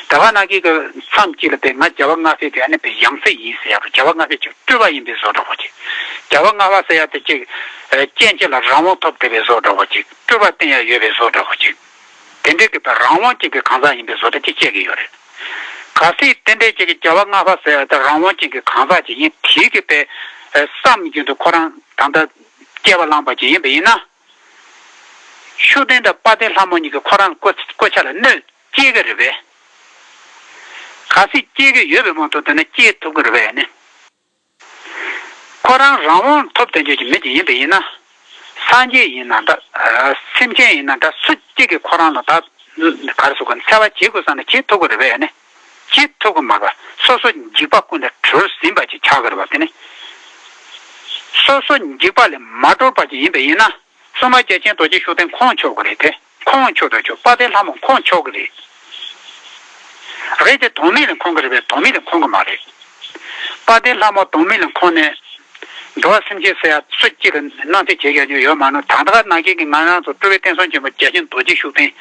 ད་ག་ནང་གི་གི་མཚམས་གཅིག་ལ་དེ་ང་རྒྱལ་བ་ལྔ་པའི་དེ་ཨ་ནི་པའི་ཡང་སྲིད་ཡིན་ཟེར་ཡ་རེད། རྒྱལ་བ་ལྔ་པའི་ཅིག་སྤྲུལ་པ་ཡིན་པའི་བཟོ་འདྲ་པོ་ཅིག་རྒྱལ་བ་ལྔ་པ་ཟེར་ཡ་དེ་ཅིག་ཨ་སྤྱན་གཅིག་ལ་རང་དབང་ཐོབ་བསྡད་པའི་བཟོ་འདྲ་པོ་ཅིག་སྤྲུལ་པ་བསྟན་ཡ་ཡོད་པའི་བཟོ་འདྲ་པོ་ཅིག་དེ་འདྲའི་གི་པའི་རང་དབང་ཅན་གྱི་གང་ཟག་ཡིན་པའི་བཟོ་འདྲ་ཅིག་བཤད་ཀྱི་ཡོད་རེད། གལ་སྲིད་དེ་འདྲའི་ཅིག་གི་རྒྱལ་བ་ལྔ་པ་ཟེར་ཡ་དེ་རང་དབང་ཅན་གྱི་གང་ཟག་ཅིག་ཡིན་དེའི་གི་པའི་ཨ་བསམ་རྒྱུན་དུ་ཁོ་རང་ད་ལྟ་སྐྱེ་བ་བླངས་པ་ཅིག་ཡིན་པ་ཡིན་ན། ཤུགས་ལྡན་དང་དཔལ་ལྡན་ལྷ་མོ་གཉིས་ཀྱིས་ཁོ་རང་གི་གོ་གོ་ཆ་ལ་གནོད་སྐྱེལ་གྱི་རེད་པས། གལ་སྲིད་སྐྱེལ་གྱི་ཡོད་པའི་དབང་དུ་བཏང་ན་སྐྱེལ་ཐུབ་ཀྱི་རེད་པས་ནི། ཁོ་རང་རང་དབང་ཐོབ་བསྡད་རྒྱུ་གྱི་མི་ཅིག་ཡིན་པ་ཡིན་ན། སངས་རྒྱས་ཡིན་ན་འདྲ། སེམས་ཅན་ཡིན་ན་འདྲ། སུ་གཅིག་གིས་ཁོ་རང་ལ་ད་ག་རེ་ཟེར་དགོས། འཚེ་བ་བྱེད་དགོས་བསམ་ན་བྱེད་ཐུབ་ཀྱི་རེད་པས་ནི། བྱེད་ཐུབ་ཀྱི་མ་རེད་པ། སོ་སོ་འཇིགས་པ་ཀུན་ལས་གྲོལ་ཟིན་པ་ཅིག་ཆགས་ཀྱི་རེད་པ། དེ་ནི་སོ་སོ་འཇིགས་པ་ལས་མ་གྲོལ་བ་ཅིག་ཡིན་པ་ཡིན་ན། སྲུང་མ་རྒྱལ་ཆེན་རྡོ་རྗེ་ཤུགས་ལྡན་ཁོང་མཆོག་གི་རེད་དེ། ཁོང་མཆོག་ཏུ་གྱུར། དཔལ་ལྡན་ལྷ་མོ་ཁོང་མཆོག་གི་རེད། རེད་དེ་དོན་མེད་ལ་འཁོན་གི་རེད་པས། དོན་མེད་ལ་འཁོན་གི་མ་རེད། དཔལ་ལྡན་ལྷ་མོ་དོན་མེད་ལ་འཁོན་ནས། འགྲོ་བ་སེམས་ཅན་ཟེར་ཡ་སུ་གཅིག་ལ་སྣང་ཆ་བྱེད་ཡ་ཡོད་མ་ནོ། ད་ལྟ་ནང་བཞིན་གྱི་ང་རང་ཚོ་སྤྲུལ་པའི་བསྟན་སྲུང་ཆེན་པོ་རྒྱལ་ཆེན་རྡོ་རྗེ་ཤུགས་ལྡན་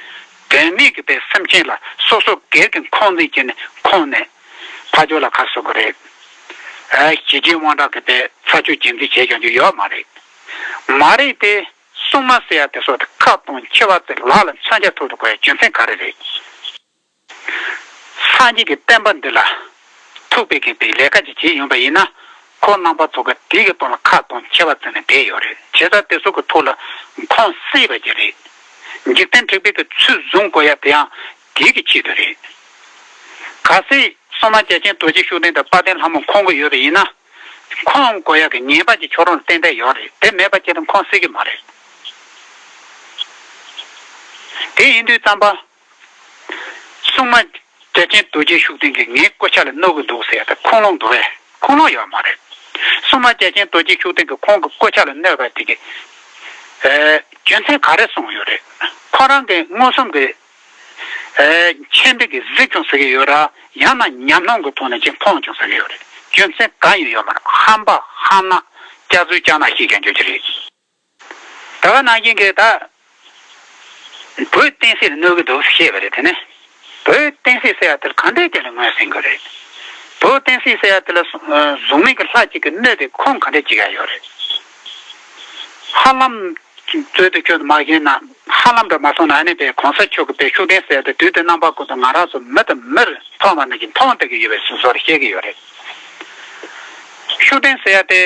དོན་མེད་ཀྱི་པའི་སེམས་ཅན་ལ་སོ་སོ་སྒེར་གྱི་འཁོན་འཛིན་བྱས་ནས་ཁོང་ནས་ཕ་ཇོ་ལ་ཁ་གསོ་གི་རེད། ཨ་ཞི་རྒྱས་དབང་དྲག་གི་པའི་ཚ་ཆུ་རྒྱུན་འཛིན་བྱེད་ཀྱང་རྒྱུ་ཡོད་མ་རེད། མ་རེད་དེ། སྲུང་མ་ཟེར་ཡ་དེ་སོགས་དེ་ཁ་གཏོང་འཆི་བ་ཙམ་ལག་ལ་མཚོན་ཆ་ཐོགས་ཏུ་གོ་ཡ་རྒྱུ་མཚན་ག་རེ་རེད། སངས་རྒྱས་ཀྱི་བསྟན་པ་འདི་ལ་ཐུག་པའི་གི་པའི་ལས་ཀ་ཅིག་བྱེད་ཡོང་པ་ཡིན་ན། ཁོང་རྣམ་པ་ཚོ་གི་དེའི་གི་སྟེང་ལ་ཁ་གཏོང་འཆི་བ་ཙམ་ནས་བསྡད་ཡོད་རེད། བྱས་ཙང་དེ་ཚོ་གི་ཐོག་ལ་ཁོང་གསད་པ་ཅིག་རེད། འཇིག་རྟེན་དྲེགས་པའི་གི་ཚུལ་བཟུང་དགོས་ཡ་དེ་ཡང་དེའི་གི་ཆེད་དུ་རེད། གལ་སྲིད་སྲུང་མ་རྒྱལ་ཆེན་རྡོ་རྗེ་ཤུགས་ལྡན་དང་དཔལ་ལྡན་ལྷ་མོ་ཁོང་གི་ཡོད་པ་ཡིན་ན། ཁོང་དགོས་ཡ་གི་ཉེས་པ་ཅིག་ཁྱོད་རང་ལ་ཏན་ཏན་ཡོད་རེད། དེ་མེད་པ་ཅིག་དང་ཁོང་གསད་ཀྱི་མ་རེད། དེ་ཡིན་དུས་ཙམ་པ། སྲུང་མ་རྒྱལ་ཆེན་རྡོ་རྗེ་ཤུགས་ལྡན་གྱིས་ངའི་སྐུ་ཕྱྭ་ལ་གནོད་ཀྱི་འདུག་ཟེར་ཡ་དེ་ཁུངས་ལུང་འདུག་པས། ཁུངས་ལུང་ཡོད་མ་རེད། སྲུང་མ་རྒྱལ་ཆེན་རྡོ་རྗེ་ཤུགས་ལྡན་གྱིས་ཁོང་གི་སྐུ་ཕྱྭ་ལ་གནོད་པ་དེ་གི་ཨེ་རྒྱུ་མཚན་ག་རེ་གསུངས་ཡོད་རེད། ཁོ་རང་གི་མངོན་སུམ་གྱི་ཨེ་མཆན་འདི་གི་གཟིགས་བྱུང་ཟེར་གྱི་ཡོད་ར། ཡང་ན་ཉམས་སྣང་གི་ཐོག་ནས་ཅིག་མཐོང་བྱུང་ཟེར་གྱི་ཡོད་རེད། རྒྱུ་མཚན་གང་ཡང་ཡོད་མ་རེད། ཧམ་པ་ཧམ་ན་སྐྱག་རྫུན་སྐྱག་ནག་ཤེས་མཁན་ཡོད་ཀྱི་རེད། ད་ག་ནང་བཞིན་གྱི་ད། བོད་བསྟན་སྲིད་ལ་གནོད་ཀྱི་འདུག་ཞེས་པ་རེད། དེ་ནས་བོད་བསྟན་སྲིད་ཟེར་ཡ་དེ་ལ་ག་འདྲས་ཀྱི་ལ་ངོས་ཟིན་དགོས་རེད། བོད་བསྟན་སྲིད་ཟེར་ཡ་དེ་ལ་གཟུགས་མེད་ཀྱི་ལྷ་གཅིག་གིས་གནོད་དེ་ཁུངས་ག་འདྲས་བྱེད་ཡ་ཡོད་རེད། ཧ་ལམ་རྩོད་དུ་ཁྱོད་མ་ཤེས་ན། ཧ་ལམ་འདྲ་མ་སོང་ན། ཨ་ནི་པའི་གོང་ས་མཆོག་གི་པའི་ཤུགས་ལྡན་ཟེར་ཡ་དེ་དུས་དེ་རྣམ་པ་ཀུན་ཏུ་ང་རང་ཚོ་མི་དང་མིར་མཐོང་བ་ནང་བཞིན་མཐོང་བསྡད་ཀྱི་ཡོད་པའི་བཟོ་འདྲ་བཤད་ཀྱི་ཡོད་རེད། ཤུགས་ལྡན་ཟེར་ཡ་དེ།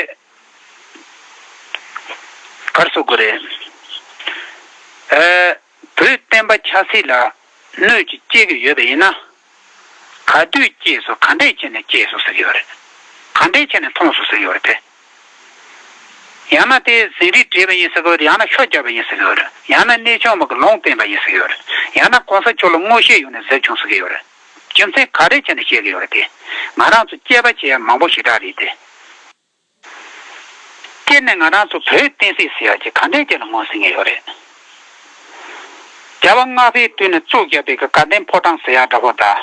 གར་སོ་དགོས་རེད། ཨེ། བོད་བསྟན་པ་ཆབ་སྲིད་ལ་གནོད་ཅིག་སྐྱེལ་གྱི་ཡོད་པ་ཡིན་ན། ག་དུས་སྐྱེས་སོང་། ག་འདྲས་བྱས་ནས་སྐྱེས་སོང་ཟེར་གྱི་ཡོད་རེད། ག་འདྲས་བྱས་ནས་མཐོང་སོང་ཟེར་གྱི་ཡོད་རེད་དེ། ཡང་ན་དེ་ཟིན་བྲིས་བྲིས་པ་ཡིན་ཟེར་གྱི་ཡོད་རེད། ཡང་ན་ཤོ་བརྒྱབ་པ་ཡིན་ཟེར་གྱི་ཡོད་རེད། ཡང་ན་གནས་ཆུང་མ་གི་ལུང་བསྟན་པ་ཡིན་ཟེར་གྱི་ཡོད་རེད། ཡང་ན་གོང་ས་མཆོག་ལ་མངོན་ཤེས་ཡོད་ནས་གཟིགས་བྱུང་ཟེར་གྱི་ཡོད་རེད། རྒྱུ་མཚན་ག་རེ་བྱས་ནས་བཤད་ཀྱི་ཡོད་རེད་དེ། ང་རང་ཚོ་དཔྱད་པ་བྱེད་ཡ་མང་པོ་ཞེ་དྲག་རེད་དེ། སྤྱིར་ནས་ང་རང་ཚོ་བོད་བསྟན་སྲིད་ཟེར་ཡ་ཅིག་ག་འདྲས་ཅིག་ལ་ངོས་ཟིན་གྱི་ཡོད་རེད། རྒྱལ་བ་ལྔ་པའི་དུས་ནས་བཙུགས་བཞག་པའི་གི་དགའ་ལྡན་ཕོ་བྲང་ཟེར་ཡ་འདྲ་པོ་དང་།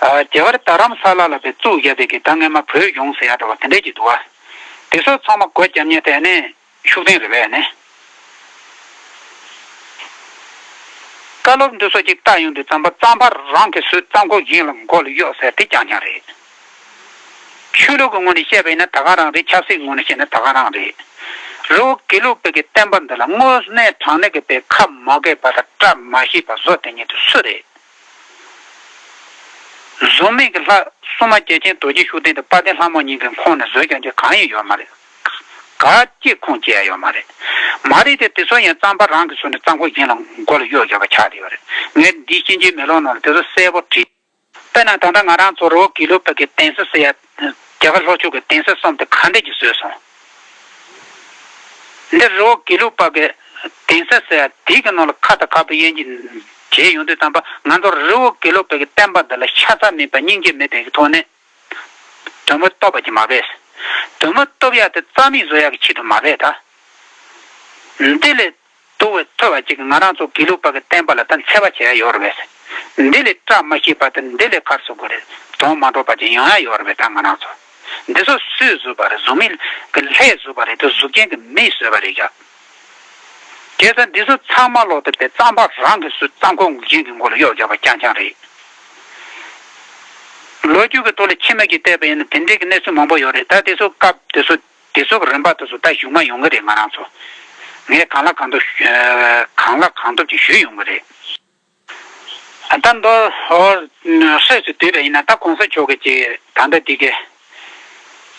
ཨ། རྒྱལ་བ་རྡ་རམ་ས་ལ་ལ་བའི་བཙུགས་བཞག་པའི་གི་ད་སྔས་མ་བོད་གཞུང་ཟེར་ཡ་འདྲ་པོ་དེ་འདྲས་ཅིག་འདུག་བ། དེ་ཚོ་ཚང་མ་སྒོ་རྒྱབ་མཁན་དེ་ནི་ཤུགས་ལྡན་རེད་པས་ནི། བཀའ་སློབ་འདི་ཚོ་ཅིག་བལྟ་ཡོང་དུས་ཙམ་པ་གཙང་པ་རང་གིས་བཟོས། གཙང་ཁོག་གཞན་ལ་མགོ་ལ་གཡོག་ཟེར་དེ་རྐྱང་རྐྱང་རེད། ཆོས་ལུགས་ཀྱི་ངོས་ནས་བཤད་པ་ཡིན་ན་ད་ག་རང་རེད། ཆབ་སྲིད་ངོས་ནས་བཤད་ན་ད་ག་རང་རེད། རི་བོ་དགེ་ལུགས་པའི་གི་བསྟན་པ་འདི་ལ་དངོས་གནས་དྲང་གནས་ཀྱི་པའི་ཁ་མ་གས་པ་དང་བཀྲ་མ་ཤིས་པ་བཟོ་དེ་ཉིད་དུ་སུ་རེད། གཟུགས་མེད་ཀྱི་ལྷ་སྲུང་མ་རྒྱལ་ཆེན་རྡོ་རྗེ་ཤུགས་ལྡན་དང་དཔལ་ལྡན་ལྷ་མོ་གཉིས་ཀྱི་ཁོངས་ནས་བཟོས་ཀྱང་རྒྱུ་གང་ཡང་ཡོད་མ་རེད། ག་གཅིག་ཁུངས་སྐྱེལ་ཡ་ཡོད་མ་རེད། མ་རེད་དེ། དེ་ཚོ་ཡང་གཙང་པ་རང་གིས་བཟོས་ནས་གཙང་ཁོག་གཞན་ལ་མགོ་ལ་གཡོག་བརྒྱབ་པ་ཆགས་བསྡད་ཡོད་རེད། ངས་འདིའི་ཤིང་ཆེན་མེ་ལོང་ནང་ལ་དེ་ཚོ་གསལ་པོ་བྲིས། དཔེར་ན་ད་ལྟ་ང་རང་ཚོ་རི་བོ་དགེ་ལུགས་པ་གི་གདན་ས་ཟེར་ཡ། རྒྱ་གར་ལྷོ་ཕྱོགས་ཀྱི་གདན་ས་གསུམ་དེ་ག་འདྲས་ཀྱིས་བཟོས་སོང་། འདི་རི་བོ་དགེ་ལུགས་པ་གི་གདན་ས་ཟེར་ཡ་དེ་གི་ནང་ལ་ཁ་དང་ཁ་བ་དབྱེ་འབྱེད་བྱས་ཡོང་དུས་ཙམ་པ། ང་ཚོ་རི་བོ་དགེ་ལུགས་པ་གི་བསྟན་པ་འདི་ལ་ཤ་ཚ་མེད་པ་སྙིང་རྗེ་མེད་པའི་གི་ཐོག་ནས། དོན་མེད་རྟོགས་པ་ཅིག་མ་བས། དོན་མེད་རྟོགས་ཡ་དེ་རྩ་མེད་བཟོ་ཡ་གི་ཆེད་དུ་མ་བས་ད། འདི་ལས་སྡུག་པའི་ཐོབ་པ་ཅིག་ང་རང་ཚོ་དགེ་ལུགས་པ་གི་བསྟན་པ་ལ་ད་འཚེ་བ་བྱེད་ཡ་ཡོད་རེད་པས། འདི་ལས་བཀྲ་མ་ཤིས་པ་དང་འདི་ལས་གར་སོ་དགོས་རེད། དོན་མ་འགྲུབ་པ་ཅིག་ཡོང་ཡ་ཡོད་རེད་པས། ད་ང་རང་ཚོ་འདི་ཚོ་སུས་བཟོས་པ་རེད། གཟུགས་མེད་ཀྱི་ལྷས་བཟོས་པ་རེད་དེ། གཟུགས་ཅན་གྱི་མིས་བཟོས་པ་རེད་ཀྱ། དེ་ཚོ་འདི་ཚོ་ཚང་མ་ལོག་སྟེ་པའི་གཙང་པ་རང་གིས་བཟོས། གཙང་ཁོག་གཞན་གྱི་མགོ་ལ་གཡོག་བརྒྱབ་པ་རྐྱང་རྐྱང་རེད། ལོ་རྒྱུས་ཀྱི་ཐོག་ལ་ཕྱི་མ་གིས་བལྟས་པ་ཡིན་ན་དེ་འདྲའི་གི་གནས་ཚུལ་མང་པོ་ཡོད་རེད། ད་དེ་ཚོ་སྐབས་དེ་ཚོ་དེ་ཚོ་གི་རིམ་པ་དེ་ཚོ་ད་ཞུ་མ་ཡོང་གི་རེད། ང་རང་ཚོ་ངས་གང་ལ་གང་འདུག་གང་ལ་གང་འདུག་ཅིག་ཞུས་ཡོང་གི་རེད། ད་མདོ་ཧོར་སྲོལ་ཞིག་བསྡུས་པ་ཡིན་ན། ད་གོང་ས་མཆོག་གིས་ཅིག་ད་ལྟ་འདི་གི་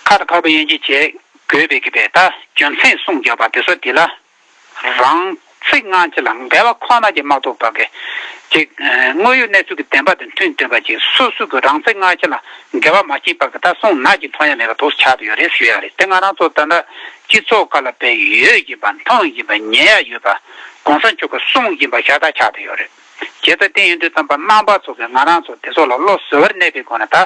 ཁ་དང་ཁ་བ་དབྱེ་འབྱེད་བྱེད་དགོས་པའི་གི་པའི་ད་རྒྱུ་མཚན་གསུངས་བཞག་པ་དེ་ཚོ་དེ་ལ། རང་ཚིག་སྔ་ཕྱི་ལ་འགལ་བ་ཁོ་ན་ཅིག་མ་གཏོགས་པ་གི་ཅིག་དངོས་ཡོད་གནས་ཚུལ་གྱི་བདེན་པ་དང་མཐུན་མཐུན་པ་ཅིག་སོ་སོ་གི་རང་ཚིག་སྔ་ཕྱི་ལ་འགལ་བ་མ་སྐྱེས་པ་གི་ད་གསུང་ན་ཅིག་མཐོང་ཡ་མེད་པ་འདུག་ཆགས་ཏེ་ཡོད་རེད་ཞུ་ཡ་རེད། དེ་ང་རང་ཚོ་ད་ལྟ་སྤྱི་ཚོགས་ཁག་ལ་དཔེ་ཡོད་བཞིན་པ། མཐོང་བཞིན་པ། ཉན་ཡ་ཡོད་པ། གོང་ས་མཆོག་གིས་གསུང་བཞིན་པ་ཤ་སྟག་ཆགས་ཏེ་ཡོད་རེད། བྱས་ཙང་དེ་ཡིན་དུས་ཙམ་པ་རྣམ་པ་ཚོ་གིས་ང་རང་ཚོ་དེ་ཚོ་ལ་བློ་གཟུ་བར་གནས་པའི་སྒོ་ནས་ད་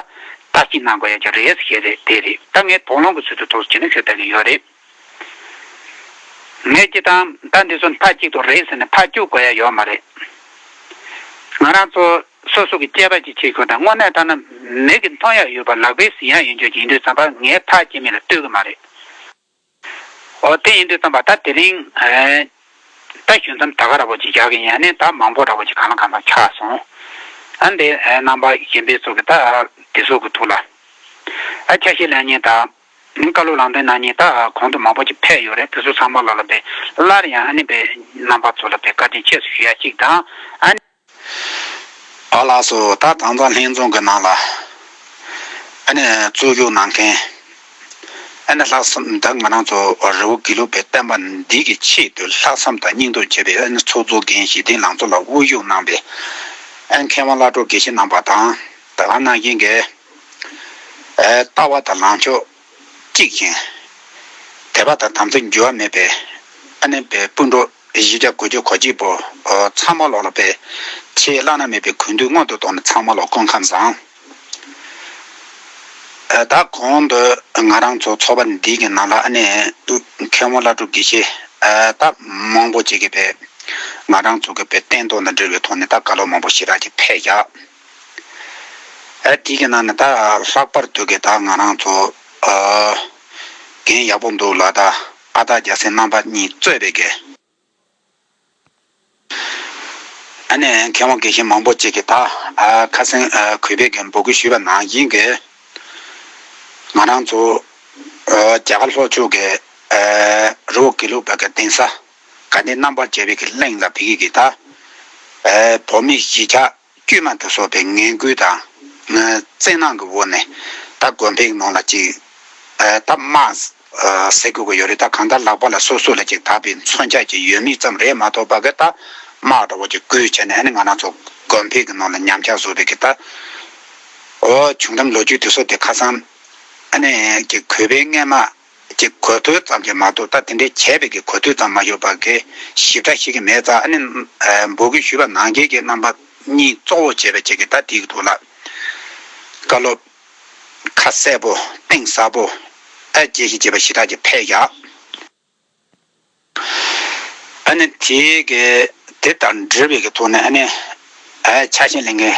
བརྟག་དཔྱད་གནང་དགོས་ཡ་ཅིག་རེད་ཟེར་གྱི་རེད། དེ་རེད། ད་ངས་དོགས་སློང་གི་ཚུལ་དུ་ཐུགས་རྗེ་ཆེ་ནས་ཞུ་ལྟ་གི་ཡོད་རེད། ངས་ཅི་དང་ད་འདི་ཚོ་མཐའ་གཅིག་ཏུ་རེད་ཟེར་ནས་ཕར་བཅུག་དགོས་ཡ་ཡོད་མ་རེད། ང་རང་ཚོ་སོ་སོ་གི་དཔྱད་པ་ཅིག་བྱེད་དགོས་དང་། དངོས་གནས་ཐ་ན་མིག་གིས་མཐོང་ཡ་ཡོད་པ་ལག་པས་ཟིན་ཡ་ཡོད་རྒྱུ་ཅིག་ཡིན་དུས་ཙམ་པ་ངས་ཐག་བཅད་མེད་ལ་ལྟོས་ཀྱི་མ་རེད། ཨོ་དེ་ཡིན་དུས་ཙམ་པ་ད་དེ་རིང་ཨེ་ད་ཞུ་མཚམས་ད་ག་ར་བོ་ཅིག་རྒྱག་གི་ཡིན། ཨ་ནི་ད་མང་པོ་ར་བོ་ཅིག་གང་ལ་གང་འཚམ་ཆགས་སོང་། ཨ་འདི་ཨེ་རྣམ་པ་གཞན་པའི་ཚོ་གི་ད་དེ་ཚོ་གི་ཐུགས་ལ་ཨ་ཆ་ཤས་ལེན་མཁན་དང་། བཀའ་སློབ་ལམ་སྟོན་གནང་མཁན་ད་གོང་དུ་མང་པོ་ཅིག་ཕེབས་ཡོད་རེད། དེ་ཚོ་ཚང་མ་ལ་ལ་པའི་སླར་ཡང་ཨ་ནི་པའི་རྣམ་པ་ཚོ་ལ་པའི་བཀའ་དྲིན་ཆེ་ཞུ་ཡ་གཅིག་དང་། ཨ་ནི། ཨ་ལགས་སོ། ད་དང་ཐོག་ལྷན་འཛོམས་ཀྱི་ནང་ལ་ཨ་ནི་གཙོ་བཞུགས་གནང་མཁན་ཨ་ནི་ལྷག་བསམ་ད་ང་རང་ཚོ་རི་བོ་དགེ་ལུགས་པའི་བསྟན་པ་འདི་གི་ཆེད་དུ་ལྷག་བསམ་དང་སྙིང་སྟོབས་བྱས་པའི་ཨ་ནི་ཚོགས་གཙོ་རྒན་ཞིག་དེ་ལང་ཚོ་ལ་དབུ་བཞུགས་གནང་པའི་ཨ་ནི་མཁས་དབང་བླ་སྤྲུལ་དགེ་བཤེས་རྣམ་པ་དང་། ད་ག་ནང་བཞིན་གྱི་ཨ་ལྟ་བ་དང་ལངས་ཕྱོགས་གཅིག་ཅན། དད་པ་དང་དམ་ཚིག་འགྱུར་བ་མེད་པའི་ཨ་ནི་པའི་སྤུན་གྲོགས་བཞི་བརྒྱ་དགུ་བཅུ་གོ་གཅིག་པོ་ཚང་མ་ལོག་ལ་པའི་ཆེས་བླ་ན་མེད་པའི་གུས་འདུད་སྔོན་དུ་བཏང་ནས་ཚང་མ་ལོག་སྐུ་ཁམས་བཟང་། ད་གོང་དུ་ང་རང་ཚོ་ཚོགས་པ་འདི་གི་ནང་ལ་ཨ་ནི་མཁས་དབང་བླ་སྤྲུལ་དགེ་བཤེས་ད་མང་པོ་ཅིག་གིས་པའི་ང་རང་ཚོ་གི་པའི་བསྟན་དོན་དང་འབྲེལ་བའི་ཐོག་ནས་ད་བཀའ་སློབ་མང་པོ་ཞེ་དྲག་ཅིག་ཕེབས་བཞག་ཨ་དེ་གི་ནང་ནས་ད་ལྷག་པར་དུ་གི་ད་ང་རང་ཚོ་ཨ་རྒན་ཡག་པོ་འདུག་ལ་ད་ཨ་སྟག་རྒྱལ་མཚན་རྣམ་པ་གཉིས་གཙོས་པའི་གི་ཨ་ནི་མཁས་དབང་དགེ་བཤེས་མང་པོ་ཅིག་གི་ད་ཨ་ཁ་སང་ཨ་གུས་པས་གི་འབོད་སྐུལ་ཞུས་པ་ནང་བཞིན་གི་ང་རང་ཚོ་ཨ་རྒྱ་གར་ལྷོ་ཕྱོགས་གི་ཨ་རི་བོ་དགེ་ལུགས་པ་གི་གདན་ས་དགའ་ལྡན་རྣམ་པར་རྒྱལ་བའི་གི་གླིང་ལ་ཕེབས་ཀྱི་གི་ད་ཨ་བོད་མི་གཞིས་ཆགས་དཀྱུས་མ་དེ་ཚོ་པའི་ངན་སྐུལ་དང་བཙན་གནང་གི་འོག་ནས་ད་དགོན་པའི་ནང་ལ་ཅིག་ད་དམག་ཟེར་དགོས་ཀྱི་ཡོད་རེད། ད་གང་ལྟར་ལག་པ་ལ་སོ་སོ་ལ་ཅིག་བདག་པའི་མཚོན་ཆ་ཅིག་ཡོད་མེད་ཙམ་རེད་མ་གཏོགས་པ་གི་ད་དམག་འདྲ་བོ་ཅིག་བསྐུལ་བྱས་ནས་ཨ་ནི་ང་རང་ཚོ་དགོན་པའི་གི་ནང་ལ་ཉམས་ཆག་བཟོ་བའི་གི་ད་འོ་བྱུང་གཏམ་ལོ་རྒྱུས་དེ་ཚོ་དེ་ཁ་སང་ཨ་ནི་གི་གུས་པས་སྔས་མ། ཀྱི་གོ་ཐོས་ཙམ་གྱིས་མ་གཏོགས་ད་དེ་འདྲའི་བྱས་པའི་གི་གོ་ཐོས་ཙམ་མ་ཡོད་པ་གི་ཞིབ་ཕྲ་ཞིག་གི་མེད་ཙང་ཨ་ནི་འབོད་སྐུལ་ཞུས་པ་ནང་བཞིན་གྱི་རྣམ་པ་གཉིས་གཙོ་བོ་བྱས་པའི་ཅིག་གི་ད་དེའི་ཐོག་ལ་བཀའ་སློབ་ཁ་གསལ་པོ་གཏིང་ཟབ་པོ་ཨ་དཔྱད་ཞིབ་བྱས་པ་ཞེ་དྲག་ཅིག་ཕེབས་ཡག་ཨ་ནི་དེའི་གི་དེ་དང་འབྲེལ་བའི་གི་ཐོག་ནས་ཨ་ནི་ཨ་ཆ་ཤས་ལེན་མཁན་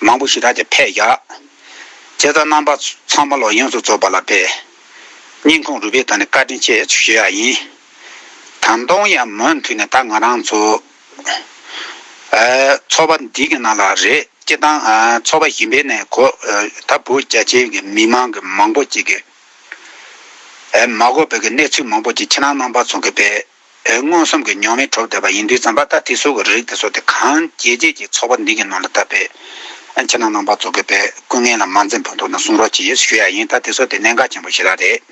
མང་པོ་ཞེ་དྲག་ཅིག་ཕེབས་ཡག་བྱས་ཙང་རྣམ་པ་ཚང་མ་ལོ་ཡོངས་སུ་རྫོགས་པ་ལ་པའི་སྙིང་ཁོང་རུས་པའི་གཏིང་ནས་བཀའ་དྲིན་ཆེ་ཞུ་ཡག་ཡིན། ད་དུང་ཡང་མུ་མཐུད་ནས་ད་ང་རང་ཚོ་ཨ་ཚོགས་པ་འདི་གི་ནང་ལ་རེད། སྤྱིར་བཏང་ཨ་ཚོགས་པ་གཞན་པའི་ནས་གོ་ཨ་ད་བོད་རྒྱ་ཆེའི་གི་མི་མང་གི་མང་པོ་ཅིག་གི་ཨ་མ་གོ་བའི་གི་གནས་ཚུལ་མང་པོ་ཅིག་ཁྱེད་རང་རྣམ་པ་ཚོ་གི་པའི་ཨ་མངོན་སུམ་གྱི་མྱོང་བས་གྲུབ་བསྡད་པ་ཡིན་དུས་ཙམ་པ་ད་དེ་ཚོ་གི་རིགས་དེ་ཚོ་དེ་གང་བྱས་རྗེས་ཀྱི་ཚོགས་པ་འདི་གི་ནང་ལ་ད་པའི་ཨ་ཁྱེད་རང་རྣམ་པ་ཚོ་གི་པའི་སྐུ་ངལ་ལ་མ་འཛེམ་བར་དུ་ན་གསུང་རོགས་གྱིས་ཞུ་ཡག་ཡིན། ད་དེ་ཚོ་དེ་གནད་འགག་ཆེན་པོ་ཞེ་དྲག་རེད།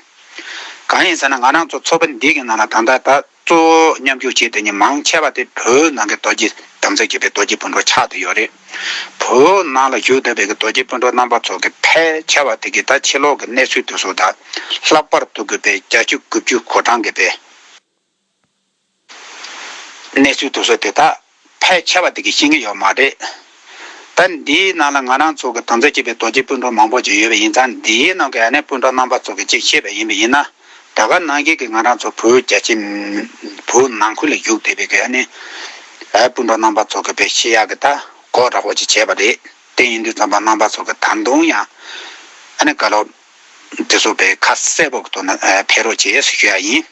གང་ཡིན་ཟེར་ན་ང་རང་ཚོ་ཚོགས་པ་འདི་གི་ནང་ལ་ད་ལྟ་ད་གཙོ་བོ་མཉམ་ཞུགས་བྱེད་དེ་ཉིད་མང་ཆེ་བ་དེ་བོད་ནང་གི་རྡོ་རྗེ་དམ་ཚིག་བྱེད་པའི་རྡོ་རྗེ་སྤུན་གྲོགས་ཆགས་བསྡད་ཡོད་རེད། བོད་ནང་ལ་བཞུགས་བསྡད་པའི་གི་རྡོ་རྗེ་སྤུན་གྲོགས་རྣམ་པ་ཚོ་གི་ཕལ་ཆེ་བ་དེ་གི་ད་ཕྱི་ལོགས་གི་གནས་ཚུལ་དེ་ཚོ་དང་ལྷག་པར་དུ་གི་པའི་བརྒྱད་ཅུ་དགུ་བཅུ་གོ་གྲངས་གི་པའི་གནས་ཚུལ་དེ་ཚོ་དེ་དག་ཕལ་ཆེ་བ་དེ་གི་ཤེས་ཀྱི་ཡོད་མ་རེད། ད་འདིའི་ནང་ལ་ང་རང་ཚོ་གི་དམ་ཚིག་བྱེད་པའི་རྡོ་རྗེ་སྤུན་གྲོགས་མང་པོ་ཅིག་ཡོད་པ་ཡིན་ཙང་འདིའི་ནང་གི་ཨ་ནེ་སྤུན་གྲོགས་རྣམ་པ་ཚོ་གི་ཅིག་བཤད་པ་ཡིན་པ་ཡིན་ན་ད་ག་ནང་བཞིན་གི་ང་རང་ཚོ་བོད་རྒྱ་ཆེ་བོད་ནང་ཁུལ་ལ་བཞུགས་བསྡད་པའི་གི་ཨ་ནེ་ཨ་སྤུན་གྲོགས་རྣམ་པ་ཚོ་གི་པའི་བཤད་ཡག་གི་ད་གོ་རག་པོ་ཅིག་བྱས་པ་རེད། དེ་ཡིན་དུས་ཙམ་པ་རྣམ་པ་ཚོ་གི་ད་དུང་ཡང་ཨ་ནེ་བཀའ་སློབ་དེ་ཚོ་པའི་ཁ་གསལ་པོ་གི་ཐོག་ནས་ཨ་ཕེབས་རོགས་བྱེད་ཞུ་ཡག་ཡིན།